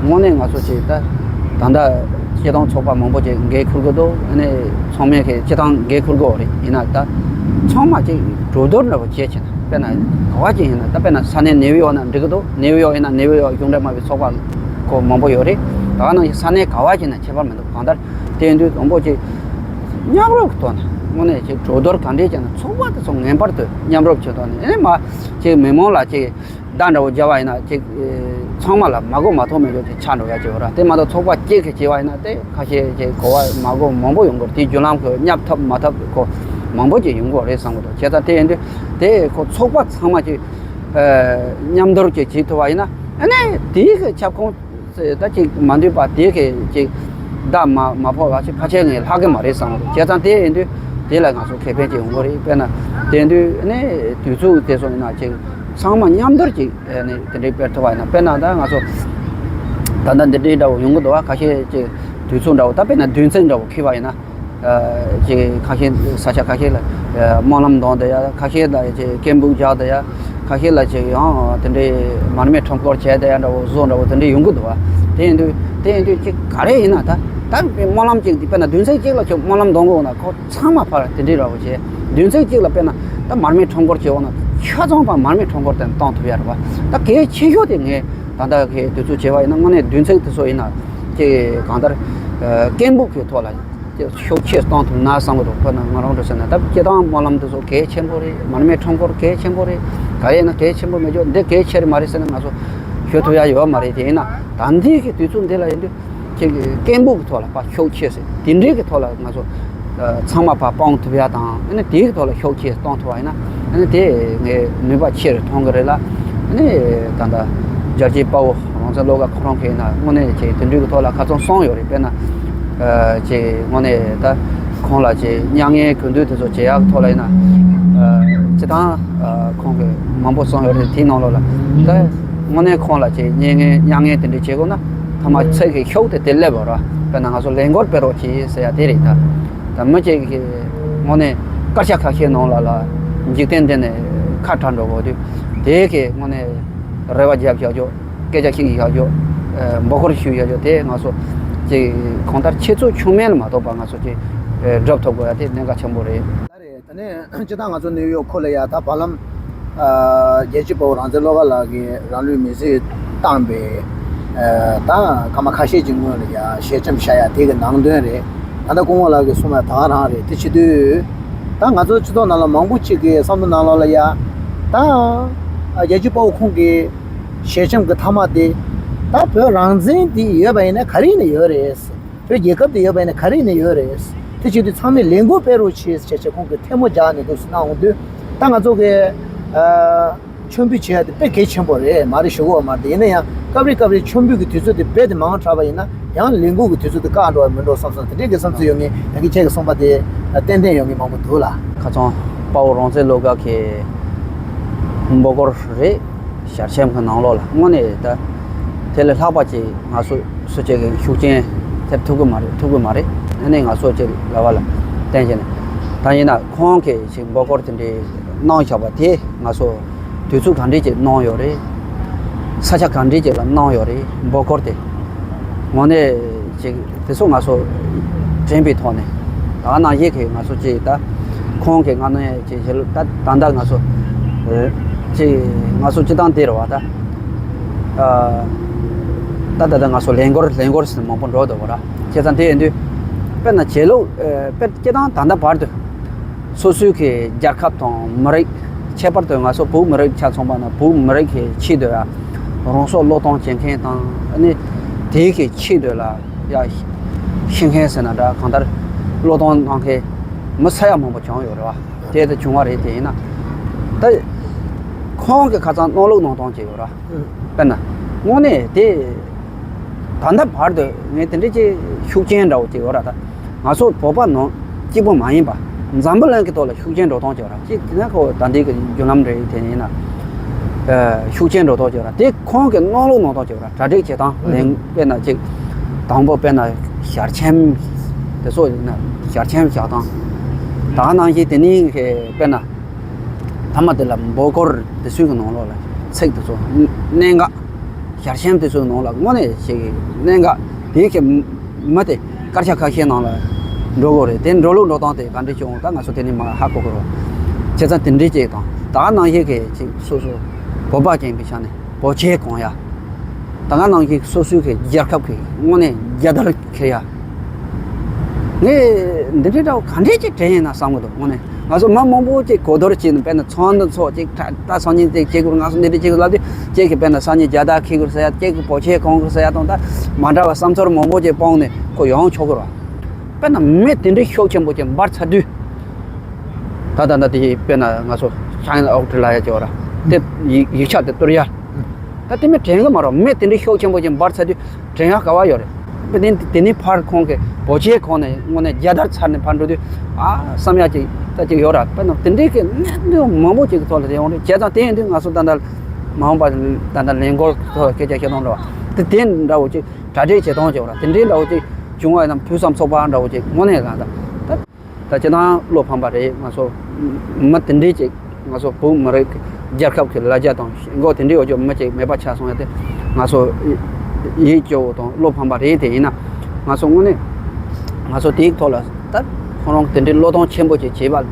དངོས་གནས་ང་ཚོ་ཅིག་ད་ད་ལྟ་སྤྱི་བཏང་ཚོགས་པ་མང་པོ་ཅིག་འགན་འཁུར་གི་འདུག་ཨ་ནི་ཚང་མས་གི་སྤྱི་བཏང་འགན་འཁུར་གི་ཡོད་རེད། ཡིན་ན་ད་ཚང་མ་ཅིག་གྲོས་བསྡུར་འདྲ་བོ་བྱས་ཕྱིན་ན་དཔེར་ན་ག་བ་ཅིག་ཡིན་ན་ད་དཔེར་ན་ས་གནས་ནེའུ་ཡོག་ན་འགྲིག་གི་འདུག་ནེའུ་ཡོག་ཡིན་ན་ནེའུ་ཡོག་གཞུང་འབྲེལ་མ་བའི་ཚོགས་པ་ཁོ་མང་པོ་ཡོད་རེད། ད་ག་ནང་བཞིན་ས་གནས་ག་བ་ཅིག་ན་ཁྱད་པར་མི་འདུག་གང་ལྟར་དེ་ཡིན་དུས་དང་པོ་ཅིག་མཉམ་རུབ་ཀྱི་ཐོག་ནས་དངོས་གནས་ཅིག་གྲོས་བསྡུར་གང་འདྲས་བྱས་ན་ཚོགས་པ་དེ་ཚོ་ངེས་པར་དུ་མཉམ་རུབ་ཀྱི་ཐོག་ནས་ཨེ་མ་ཅིག་མི་མང་ལ་ཅིག་བརྡ་འདྲ་བོ་བརྒྱབ་པ་ཡིན་ན་ཅིག་ཚང་མ་ལ་མ་གོ་མ་ཐོས་མེད་ལོ་ཅིག་ཆགས་འགྲོ་ཡ་ཅིག་ཡོད་ར། དེ་མ་གཏོགས་ཚོགས་པ་གཅིག་གིས་བྱས་པ་ཡིན་ན་དེ་ཁ་ཤས་ཅིག་གོ་བ་མ་གོ་མང་པོ་ཡོང་གི་རེད། དེའི་བརྒྱུད་ལམ་ཁོ་བསྙབ་ཐབས་མ་ཐབས་ཁོ་མང་པོ་ཅིག་ཡོང་གི་རེད་བསམ་གི་འདུག་བྱས་ཙང་དེ་ཡིན་དུས་དེ་ཁོ་ཚོགས་པ་ཚང་མ་ཅིག་མཉམ་དུ་ཅིག་བྱེད་ཐུབ་པ་ཡིན་ན་ཨ་ནི་དེའི་གི་ཁྱབ་ཁོངས་ད་ཅིག་མ་འདུས་པ་དེ་གི་ཅིག་བརྡ་མ་མ་ཕོག་པ་ཅིག་ཕལ་ཆེར་ངས་ལྷག་གི་མ་རེད་བསམ་གི་འདུག་བྱས་ཙང་དེ་ཡིན་དུས་དེ་ལ་ང་ཚོ་ཁེ་ཕན་ཅིག་ཡོང་གི་རེད། དཔེར་ན་དེ་ཡིན་དུས་ཨ་ནི་དུས་ཚོད་དེ་ཚོ་ཡིན་ན་ཅིག་ཚང་མ་མཉམ་དུ་ཅིག་ཨ་ནི་དེ་འདྲའི་སྤེལ་ཐུབ་པ་ཡིན་ན། དཔེར་ན་ད་ང་ཚོ་ད་ལྟ་འདི་འདྲའི་འདྲ་བོ་ཡོང་གི་འདུག་བ། ཁ་ཤས་ཅིག་དུས་ཚོད་འདྲ་བོ་ད་དཔེར་ན་བདུན་ཚིགས་འདྲ་བོ་འཁེལ་བ་ཡིན་ན། ཨ་ཅིག་ཁ་ཤས་ས་ཆ་ཁ་ཤས་ལ་ཨ་སྨོན་ལམ་འདོན་བསྡད་ཡ། ཁ་ཤས་ལ་ཅིག་སྐད་འབོད་རྒྱག་བསྡད་ཡ། ཁ་ཤས་ལ་ཅིག་ཡང་དེ་འདྲའི་མར་མེ་ཁྲོམ་སྐོར་བྱས་བསྡད་ཡ་འདྲ་བོ་བཟོ་འདྲ་བོ་དེ་འདྲའི་ཡོང་གི་འདུག་བ། དེ་ཡིན་དུས་དེ་ཡིན་དུས་ཅིག་ག་རེ་ཡིན་ན་ད་ད་སྨོན་ལམ་ཅིག་འདི་དཔེར་ན་བདུན་ཚིགས་གཅིག་ལ་ཁྱོད་སྨོན་ལམ་འདོན་དགོས་ན་ཁོ་ཚང་མ་ཕར་དེ་འདྲའི་འདྲ་བོ་བྱས། བདུན་ཚིགས་གཅིག་ལ་དཔེར་ན་ད་མར་མེ་ཁྲོམ་སྐོར་བྱས་འོང་ན་ཆ་ཚང་པ་མར་མེ་ཁྲོམ་སྐོར་དེ་གཏོང་ཐུབ་ཡ་རེད་བ། ད་གལ་ཆེ་ཤོས་དེ་ངས་ད་ལྟ་གི་དུས་ཚོད་བྱས་པ་ཡིན་ན་དངོས་གནས་བདུན་ཚིགས་དེ་ཚོ་ཡིན་ན་ཅིག་གང་ལྟར་ཨ་སྐད་འབོད་ཀྱི་ཐོག་ལ། ཤུགས་ཆེ་གཏོང་ཐུབ་ན་བསམ་གི་འདུག་ཁོ་ན་ང་རང་འགྲོ་ཟེར་ན་ད་སྤྱི་བཏང་སྨོན་ལམ་དེ་ཚོ་གལ་ཆེན་པོ་རེད། མར་མེ་ཁྲོམ་སྐོར་གལ་ཆེན་པོ་རེད། ག་རེ་ཡིན་ན་གལ་ཆེན་པོ་མེད་ཅོག་འདི་གལ་ཆེ་རེད་མ་རེད་ཟེར་ན་ང་ཚོ་ཞུ་ཐུབ་ཡ་ཡོད་མ་རེད། དེ་ཡིན་ན་ད་འདི་གི་དུས་ཚོད་འདི་ལ་ཡིན་དུས་ཅིག་སྐད་འབོད་ཀྱི་ཐོག་ལ་ཕར་ཤུགས་ཆེ་ཟེར་དེ་འདྲའི་གི་ཐོག་ལ་ང་ཚོ་ཚང་མ་ཕར་སྤུངས་ཐུབ་ཡ་དང་ཨ་ནི་དེའི་གི་ཐོག་ལ་ཤུགས་ཆེ་གཏོང་ཐུབ་པ་ཡིན་ན་ཨ་ནི་དེ་ངས་ནུས་པ་ཆེ་རུ་མཐོང་གི་རེད་ལ། ཨ་ནི་ད་ལྟ་རྒྱལ་གཅེས་དཔའ་བོ་རང་བཙན་བློ་དགའ་ཁོ་རང་གིས་ན་དངོས་གནས་ཀྱི་དེ་འདྲའི་གི་ཐོག་ལ་ཁ་ཚོན་གསུམ་ཡོད་རེད། དཔེར་ན། ཨ་ཅིག་དངོས་གནས་ད་ཁོང་ལ་ཅིག་མྱ་ངན་གུས་འདུད་དེ་ཚོ་བྱེད་ཡག་ཐོག་ལ་ཡིན་ན། ཨ་སྤྱི་བཏང་ཨ་ཁོང་གི་མང་པོ་གསུངས་ཡོད་རེད། དེའི་ནང་ལོགས་ལ་ད་དངོས་གནས་ཁོང་ལ་ཅིག་མྱ་ངན་མྱ་ངན་དེ་འདྲ་བྱེད་དགོས་ན་ཐ་མ་ཚིག་གི་ཤུགས་དེ་དེ་སླེབས་པ་རེད། དཔེར་ན་ང་ཚོ་ལས་འགུལ་སྤེལ་རོགས་གྱིས་ཟེར་ཡ་དེ་རེད། ད་ད་མི་གཅིག་གིས་དངོས་གནས་སྐར་ཆ་ཁ་ཤས་ནང་ལ་ལ་འཇིག་རྟེན་འདི་ནས་ཁ་བྲལ་འགྲོ་དགོས་དུས་དེ་གི་དངོས་གནས་རེ་བ་རྒྱབ་བཞག་རྒྱུ། སྐད་ཆ་ཤིག་བཞག་རྒྱུ། ཨ་འབོད་སྐུལ་ཞུ་བཞག་རྒྱུ་དེ་ང་ཚོ་ཅིག་གང་ལྟར་ཆེད་ཚོད་ཆུང་མེད་ལ་མ་གཏོགས་པ་ང་ཚོ་ཅིག་ཨ་སྒྲུབ་ཐུབ་དགོས་ཡ་དེ་གནད་འགག་ཆེན་པོ་རེད། ད་རེད། ད་ནས་སྤྱི་བཏང་ང་ཚོ་ནིའུ་ཡོག་ཁུལ་ལ་ཡ་ད་བར་ལམ་ཨ་རྒྱལ་གཅེས་དཔའ་བོ་རང་བཙན་བློ་དགའ་ལགས་ཀྱིས་རང་ལུས་མེར་སྲེག་བཏང་པའི་ཨ་ད་སྐར་མ་ཁ་ཤས་ཀྱི་སྔོན་ལ་ཡ་ཞལ་ཆེམས་བཞག་ཡ་དེ་གི་ནང་དོན་རེད། ད་ལྟ་སྐུ་ངོ་ལགས་ཀྱིས་གསུངས་པ་ད་ག་རང་རེད། དེ་བྱེད་དུས་ད་ང་ཚོ་སྤྱི་ཚོགས་ནང་ལ་མང་པོ་ཅིག་གི་བསམ་བློ་ནང་ལོགས་ལ་ཡ་ད་རྒྱལ་གཅེས་དཔའ་བོ་ཁོང་གི་ཞལ་ཆེམས་ཀྱི་མཐའ་མ་དེ་ད་བོད་རང་བཙན་དེ་ཡོད་པ་ཡིན་ན་ག་རེ་ཡིན་ན་ཡོད་རེད། བོད་རྒྱལ་ཁབ་དེ་ཡོད་པ་ཡིན་ན་ག་རེ་ཡིན་ན་ཡོད་རེད། དེ་བྱེད་དུས་ཚང་མས་ལས་འགུལ་སྤེལ་རོགས་བྱེད་ཟེར་བྱས་ཁོང་གིས་ཐལ་མོ་སྦྱར་ནས་འདུག་སེ་གནང་འོང་དུས་ད་ང་ཚོ་གི་ཨ། མཆོད་འབུལ་བྱེད་ཡ་དེ་དཔེ་གལ་ཆེན་པོ་རེད་མ་རེད་ཞུ་གི་ཡོད་མ་རེད། ཡིན་ན་ཡང་སྐབས་རེ་སྐབས་རེ་མཆོད་འབུལ་གྱི་དུས་ཚོད་དེ་རྦད་དེ་མང་དྲགས་པ་ཡིན་ན་ཡང་ལས་འགུལ་གྱི་དུས་ཚོད་དེ་བཀག་འགྲོ་བ་མིན་འགྲོ་བསམ་བསམ་དེ་འདྲའི་གི་བསམ་ཚུལ་ཡོད་མཁན་ད་གིན་ཁྱེད་ཀྱིས་གསུངས་པ་དེ་ཏན་ཏན་ཡོད་མཁན་མང་པོ་འདུག་ལ། ཁ་སང་དཔའ་བོ་རང་བཙན་བློ་དགའ་གིས་འབོད་སྐུལ་རེད། ཞལ་ཆེམས་ཀྱི་ནང་ལོགས་ལ་དངོས་གནས་ད་དེ་ལས་ལྷག་པ་ཅིག་ང་ཚོ་སུ་གཅིག་གིས་ཤུགས་རྐྱེན་ཐེབས་ཐུབ་ཀྱི་མ་རེད། ཐུབ་ཀྱི་མ་རེད། ཨ་ནི་ང་ཚོ་ཅིག་ལ་བ་ལ་བརྟེན་བྱས་ནས་ད་ཡིན་ན་ཁོང་གིས་ཅིག་འབོད་སྐུལ་དེ་འདྲའི་གནང་བཞག་པ་དེ་ང་ཚོ་དུས་ཚོད་ག་འདྲས་ཅིག་གནང་ཡོད་རེད། ས་ཆ་ག་འདྲས་ཅིག་ལ་གནང་ཡོད་རེད། འབོད་སྐུལ་དེ་དངོས་གནས་ཅིག་དེ་ཚོ་ང་ཚོ་དྲན་པའི་ཐོག་ནས་ད་ནང་བཞིན་གྱི་ང་ཚོ་ཅིག་ད་ཁོང་གིས་ང་ནས་ཅིག་ཞལ་ད་ད་ལྟ་ང་ཚོ་ཅིག་ང་ཚོ་སྤྱི་བཏང་དེ་རེད་བ། ད་ད་ད་ལྟ་ང་ཚོ་ལས་འགུལ་ལས་འགུལ་ཟེར་ནས་མང་པོ་འགྲོ་འདུག་བ་ར། བྱས་ཙང་དེ་ཡིན་དུས་དཔེར་ན་ཆེ་ལུགས་དཔེར་སྤྱི་བཏང་ད་ལྟ་བར་དུ། སོ་སོའི་གི་རྒྱལ་ཁབ་དང་མི་རིགས། ཁྱད་པར་དུ་ང་ཚོ་བོད་མི་རིགས་ཆ་མཚོན་པ་ན་བོད་མི་རིགས་ཀྱི་ཆེད་དུ་ཡ་རང་སྲོག་བློས་གཏོང་བྱེད་མཁན་དང་ཨ་ནི་དེའི་གི་ཆེད་དུ་ལ་ཡ་ཤི་མཁན་ཟེར་ན་འདྲ་གང་ལྟར་བློས་གཏོང་གནང་མཁན་མི་ས་ཡ་མང་པོ་བྱུང་ཡོད་རེད་བ། དེ་ལྟར་བྱུང་བ་རེད། དེ་ཡིན་ན་ ད་ཁོང་གི་ཁ་སང་གནང་ལུགས་གནང་སྟངས་ཅིག་ཡོད་ར། དཔེར་ན་དངོས་གནས་དེ་ད་ལྟ་བར་དུ་ངས་དེ་འདྲའི་ཅིག་ཤུགས་རྐྱེན་འདྲ་བོ་ཅིག་ཡོད་ར། ད་ང་ཚོ་བོད་པ་ནང་གཅིག་པུ་མ་ཡིན་པ་འཛམ་བུ་གླིང་གི་ཐོག་ལ་ཤུགས་རྐྱེན་འགྲོ་སྟངས་ཅིག་ཡོད་ར། ཅིག་དེ་ན་ཁོ་ད་འདི་གི་བརྒྱུད་ལམ་རེད། དེ་ཡིན་ན་ཤུགས་རྐྱེན་འགྲོ་སྟངས་ཅིག་ཡོད་ར། དེ་ཁོང་གི་གནང་ལུགས་གནང་སྟངས་ཅིག་ཡོད་ར། གྲ་སྒྲིག་བྱེད་སྟངས་ལན་དཔེར་ན་ཅིག་དང་པོ་དཔེར་ན་ཞལ་ཆེམས་དེ་ཚོ་ཡིན་ན་ཞལ་ཆེམས་བཞག་སྟངས། ད་ག་ནང་བཞིན་དེ་ནི་དཔེར་ན། མཐའ་མ་དེ་ལ་འབོད་སྐུལ་དེ་ཚོའི་གི་ནང་ལོགས་ལ་ཚིག་དེ་ཚོ་གནད་འགག་ཞལ་ཆེམས་དེ་ཚོའི་ནང་ལ་དངོས་གནས་ཞིག་གནད་འགག་དེའི་གི་མི་དེ་སྐར་ཆ་ཁ་ཤས་ནང་ལ་འགྲོ་དགོས་རེད། དེ་འགྲོ་ལུགས་འགྲོ་སྟངས་དེ་ག་འདྲ་བྱུང་ད་ང་ཚོ་དེ་ནས་མ་ཧ་གོ་གི་རེད། བྱས་ཙང་དེ་འདྲའི་ཅིག་དང་ད་ག་ནང་བཞིན་གི་ཅིག་སོ་སོ་བོད་པ་ཅན་པའི་ཆ་ནས་བོད་ཆས་གོན་ཡ། ད་ག་ནང་བཞིན་སོ་སོའི་གི་རྒྱལ་ཁབ་གི་དངོས་གནས་རྒྱལ་དར་འཁྱེར་ཡ། ངས་འདི་འདྲའི་འདྲ་བོ་ག་འདྲས་ཅིག་དྲན་ཡིན་ན་བསམ་གི་འདུག་དངོས་གནས་ང་ཚོ་མི་མང་པོ་ཅིག་གོ་བསྡུར་བྱས་ནས་དཔེར་ན་ཚོགས་འདུ་ཚོགས་ཅིག་ད་སང་ཉིན་ཅིག་བྱེད་དགོས། ང་ཚོ་འདི་འདྲ་བྱེད་དགོས་ལབ་དུས་ཅིག་གིས་དཔེར་ན་སང་ཉིན་རྒྱལ་དར་འཁྱེར་དགོས་ཟེར་ཡ། ཅིག་གིས་བོད་ཆས་གོན་དགོས་ཟེར་ཡ་དང་། ད་མ་འདྲ་བ་བསམ་ཚུལ་མང་པོ་ཅིག་སྤུངས་ནས་ཁོ་ཡོང་ཆོག་གི་རེད། དཔེར་ན་མི་དེ་འདྲའི་ཤུགས་ཆེན་པོ་ཅིག་འབར་ཚར་དུས། ད་ད་ད་དེ་དཔེར་ན་ང་ཚོ་ཤང་ཨོག་ཁྲི་ལ་ཡ་ཅིག་ཡོད་ར། དེ་ཡིག་ཡིག་ཆ་དེ་གཏོར་ཡ། ད་དེ་མི་དྲན་གི་མ་རེད། མི་དེ་འདྲའི་ཤུགས་ཆེན་པོ་ཅིག་འབར་ཚར་དུས་དྲན་ཡ་ག་བ་ཡོད་རེད། དཔེ་དེ་དེ་ནས་ཕར་ཁོང་གི་བོད་ཆས་གོན་ནས་དངོས་གནས་རྒྱལ་དར་འཚེར་ནས་ཕར་འགྲོ་དུས་ཨ་བསམ་ཡ་ཅིག་ད་ཅིག་ཡོད་ར། དཔེར་ན་དེ་འདྲའི་གི་གནད་དོན་མང་པོ་ཅིག་གི་ཐོག་ལ་དེ་ཡོང་རེད། བྱས་ཙང་དེ་ཡིན་དུས་ང་ཚོ་ད་ལྟ་མ་འོངས་པ་ད་ལྟ་ལས་འགུལ་ཐོག་སྐད་ཆ་བཤད་སྟངས་འདྲ་བ་དེ་དེ་འདྲ་བོ་ཅིག་གྲ་སྒྲིག་བྱེད་སྟངས་ཅིག་ཡོད་ར། དེ་འདྲའི་འདྲ་བོ་ཅིག་བྱུང་བ་ཡིན་ན་ཕུགས་བསམ་ཚོགས་པ་འདྲ་བོ་ཅིག་དངོས་གནས་ལ་ད་ད། ད་སྤྱིར་བཏང་བློ་ཕམ་པ་རེད། ང་ཚོ་མི་དེ་འདྲའི་ཅིག་ང་ཚོ་བོད་མི་རིགས་རྒྱལ་ཁབ་ཀྱི་ལ་རྒྱ་དང་མགོ་དེ་འདྲའི་འོ་ཅོག་མི་ཅིག་མེད་པ་ཆགས་སོང་ཡ་དེ་ང་ཚོ་ཡིད་སྐྱོ་བོ་དང་བློ་ཕམ་པ་རེད། དེ་ཡིན་ན་ང་ཚོ་དངོས་གནས་ང་ཚོ་དེའི་ཐོག་ལ་ད་ཁོ་རང་དེ་འདྲའི་བློས་གཏོང་ཆེན་པོ་ཅིག་བྱས་པ་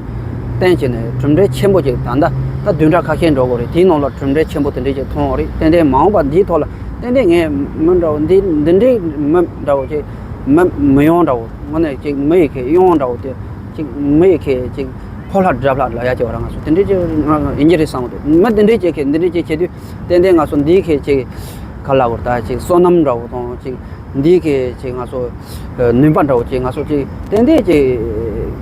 བརྟེན་བྱས་ནས་གྲུབ་འབྲས་ཆེན་པོ་ཅིག་ད་ལྟ་ད་བདུན་ཕྲག་ཁ་ཤས་འགྲོ་དགོས་རེད། དེའི་ནང་ལ་གྲུབ་འབྲས་ཆེན་པོ་དེ་འདྲའི་ཅིག་མཐོང་བ་རེད། ཏན་ཏན་མ་འོངས་པ་འདིའི་ཐོག་ལ་ཏན་ཏན་ངས་མི་འདྲ་བོ་འདི་འདི་འདྲའི་མི་འདྲ་བོ་ཅིག་མི་མི་ཡོང་འདྲ་བོ། དངོས་གནས་ཅིག་མི་ཡི་གེ་གཡུང་འདྲ་བོ་དེ་ཅིག་མི་ཡི་གེ་ཅིག་ཕོ་ལྷ་དགྲ་ལྷ་ལ་ཡ་ཅིག་བ་ར། ང་ཚོ་དེ་འདྲའི་ཅིག་ཡིན་གྱི་རེད་བསམ་གི་འདུག་མི་དེ་འདྲའི་ཅིག་གིས་འདི་འདྲའི་ཅིག་བྱེད་དུས་ཏན་ཏན་ང་ཚོ་འདིའི་གེ་ཅིག་ག་ལ་གོ་ད་ཅིག་བསོད་ནམས་འདྲ་བོ་དང་ཅིག་འདིའི་གེ་ཅིག་ང་ཚོ་ནུས་པ་འདྲ་བོ་ཅིག་ང་ཚོ་ཅིག་ཏན་ཏན་ཅིག་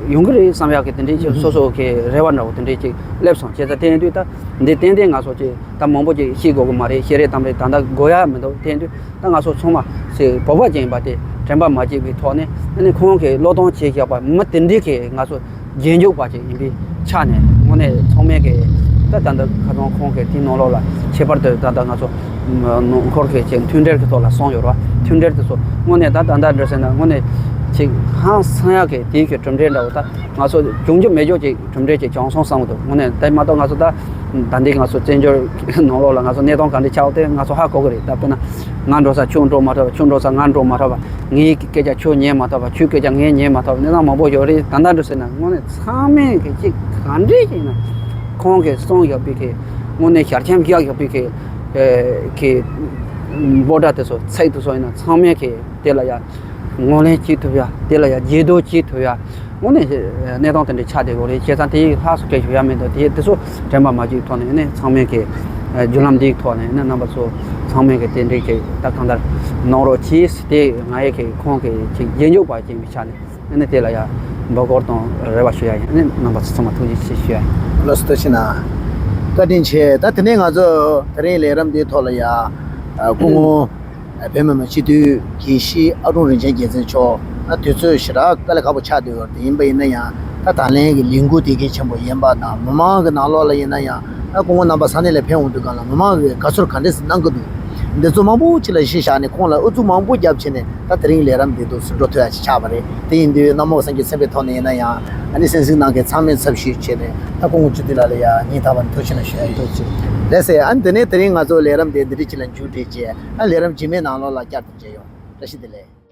ཡོང་གི་རེད་བསམ་ཡག་གི་དེ་འདྲའི་ཅིག་སོ་སོ་གི་རེ་བ་འདྲ་བོ་དེ་འདྲའི་ཅིག་སླེབས་སོང་། བྱས་ཙང་དེ་ཡིན་དུས་ད་འདི་ཏན་ཏན་ང་ཚོ་ཅིག་ད་མང་པོ་ཅིག་ཤེས་དགོས་ཀྱི་མ་རེད། ཤེས་རེད་དམ་རེད་ད་ལྟ་དགོས་ཡ་མི་འདུག་དེ་ཡིན་དུས། ད་ང་ཚོ་ཚང་མ་ཞིག་བོད་པ་ཅིག་ཡིན་པ་དེ་དྲན་པ་མ་བརྗེད་པའི་ཐོག་ནས་ཨ་ནི་ཁོང་གིས་བློས་གཏོང་བྱས་བཞག་པ་མི་དེ་འདྲའི་གི་ང་ཚོ་རྗེས་འཇུག་པ་ཅིག་ཡིན་པའི་ཆ་ནས་དངོས་གནས་ཚང་མས་གི་ད་ད་ལྟ་ཁ་སང་ཁོང་གི་དེའི་ནང་ལོགས་ལ་ཁྱད་པར་དུ་ད་ལྟ་ང་ཚོ་ནང་ཁོར་གི་ཅིག་མཐུན་སྒྲིལ་གི་ཐོག་ལ་སོང་ཡོད་རེད་བ། མཐུན་སྒྲིལ་དེ་ཚོ་དངོས་གནས་ད་ད་ལྟ་འདྲ་ཟེར་ན་དངོས་གནས་ཅིག་ཧང་སང་ཡག་གི་དེའི་གི་གྲུབ་འབྲས་འདྲ་བོ་ད་ང་ཚོ་བྱུང་རྒྱུ་མེད་རྒྱུ་ཅིག་གྲུབ་འབྲས་ཅིག་བྱུང་སོང་བསམ་གི་འདུག་དངོས་གནས་དེ་མ་གཏོགས་ང་ཚོ་ད་ད་འདི་ང་ཚོ་བཙན་བྱོལ་ནང་ལོགས་ལ་ང་ཚོ་གནས་སྟངས་ག་འདྲ་ཆགས་ཏེ་ང་ཚོ་ཧ་གོ་གི་རེད། ད་དཔེར་ན་ང་འགྲོ་ས་ཁྱོད་འགྲོ་མ་ཐུབ་པ། ཁྱོད་འགྲོ་ས་ང་འགྲོ་མ་ཐུབ་པ། ངའི་སྐད་ཆ་ཁྱོད་ཉན་མ་ཐུབ་པ། ཁྱོད་སྐད་ཆ་ངས་ཉན་མ་ཐུབ་པ། གནས་སྟངས་མང་པོ་ཡོད་རེད། ད་ལྟ་འགྲོ་ཟེར་ན་དངོས་གནས་ཚང་མས་གི་ཅིག་ག་འདྲས་ཅིག་ན་ཁོང་གི་གསུངས་ཡོད་པའི་གི་དངོས་གནས་ཞལ་ཆེམས་བཞག་ཡོད་པའི་གི་གི་འབོད་སྒྲ་དེ་ཚོ་ཚིག་དེ་ཚོ་ཡིན་ན་ཚང་མས་གི་དེ་ལ་ཡ་ངོས་ལེན་བྱེད་ཐུབ་ཡ། དེ་ལ་ཡ་རྗེས་ཟློས་བྱེད་ཐུབ་ཡ། དངོས་གནས་གནས་སྟངས་དེ་འདྲ་ཆགས་བསྡད་ཡོད་རེད། བྱས་ཙང་དེ་ཡིག་ལྷག་སུ་སྐད་ཞུ་ཡ་མེད་འདུག་དེ་དེ་ཚོ་དྲན་པ་མ་བརྗེད་ཐོག་ནས་ནས་ཚང་མས་ཀྱི་བརྒྱུད་ལམ་འདིའི་ཐོག་ནས་ནས་རྣམ་པ་ཚོ་ཚང་མས་ཀྱི་དེ་འདྲའི་ཀྱི་ད་གང་ལྟར་གནང་རོགས་གྱིས། དེ་ང་ཡི་ཀྱི་ཁོང་གི་ཅིག་རྗེས་འཇུག་པ་ཅིག་ཡིན་པའི་ཆ་ནས་ནས་དེ་ལ་ཡ་འབོད་སྐུལ་དང་རེ་བ་ཞུ་ཡ་ཡིན། ནས་རྣམ་པ་ཚོ་ཚང་མ་ཐུགས་རྗེ་ཆེ་ཞུ་ཡ་ཡིན། ལགས་སོ། ཐུགས་རྗེ་གནང་། བཀའ་དྲིན་ཆེ། ད་དེ་ནས་ང་ཚོ་དེ་རིང་ལས་རིམ་འདིའི་ཐོག་ལ་ཡ་སྐུ་ངོ་བོད་མི་མང་སྤྱི་འཐུས་དགེ་བཤེས་ཨ་སྒྲུང་རིན་ཆེན་རྒྱལ་མཚན་མཆོག་ད་དུས་ཚོད་ཞེ་དྲག་དཀའ་ལས་ཁག་པོ་ཆགས་བསྡད་ཡོད་རེད། ཡིན་པ་ཡིན་ན་ཡང་ད་ད་ལན་གྱི་ལས་འགུལ་དེ་གལ་ཆེན་པོ་ཡིན་པ་དང་མི་མང་གི་ནང་ལོགས་ལ་ཡིན་ན་ཡང་ད་སྐུ་ངོ་རྣམ་པ་ས་གནས་ལ་ཕེབས་འོང་དུས་སྒང་ལ་མི་མང་གིས་དགའ་ཚོར་ག་འདྲས་གནང་གི་འདུག་འདི་ཚོ་མང་པོ་ཅིག་ལ་གཞི་བཞག་ནས་ཁོང་ལ་ཨུ་ཚུགས་མང་པོ་བརྒྱབ་བྱས་ནས་ད་དེ་རིང་ལས་རིམ་འདི་འདུག་སེ་འགྲོ་ཐུབ་ཡ་ཅིག་ཆགས་པ་རེད། དེ་ཡིན་དུས་གནམ་འོག་སེང་གེ་མཚན་པའི་ཐོག་ནས་ཡིན་ན་ཡང་ཨ་ནི་གསན་གཟིགས་གནང་མཁན་ཚང་མས་ཚབ་ཞུས་བྱས་ནས་ད་སྐུ་ངོ་སྤྱི་འཐུས་ལགས་ལ་ཡ་སྙིང་ཐག་པ་ནས་ཐུགས་རྗེ་ཆེ་ཞུ་ཡ་ཡིན། ཐུགས་རྗེ་ཆེ། ལགས་སེ། ཨ་ནི་དེ་ནས་དེ་རིང་ང་ཚོ་ལས་རིམ་འདི་འདི་འདྲ་ཅིག་ལ་མཇུག་སྒྲིལ་བྱས། ཨ་ལས་རིམ་རྗེས་མའི་ནང་ལོགས་ལ་བསྐྱར་དུ་མཇལ་ཡོང་། བཀྲ་ཤིས་བདེ་ལེགས།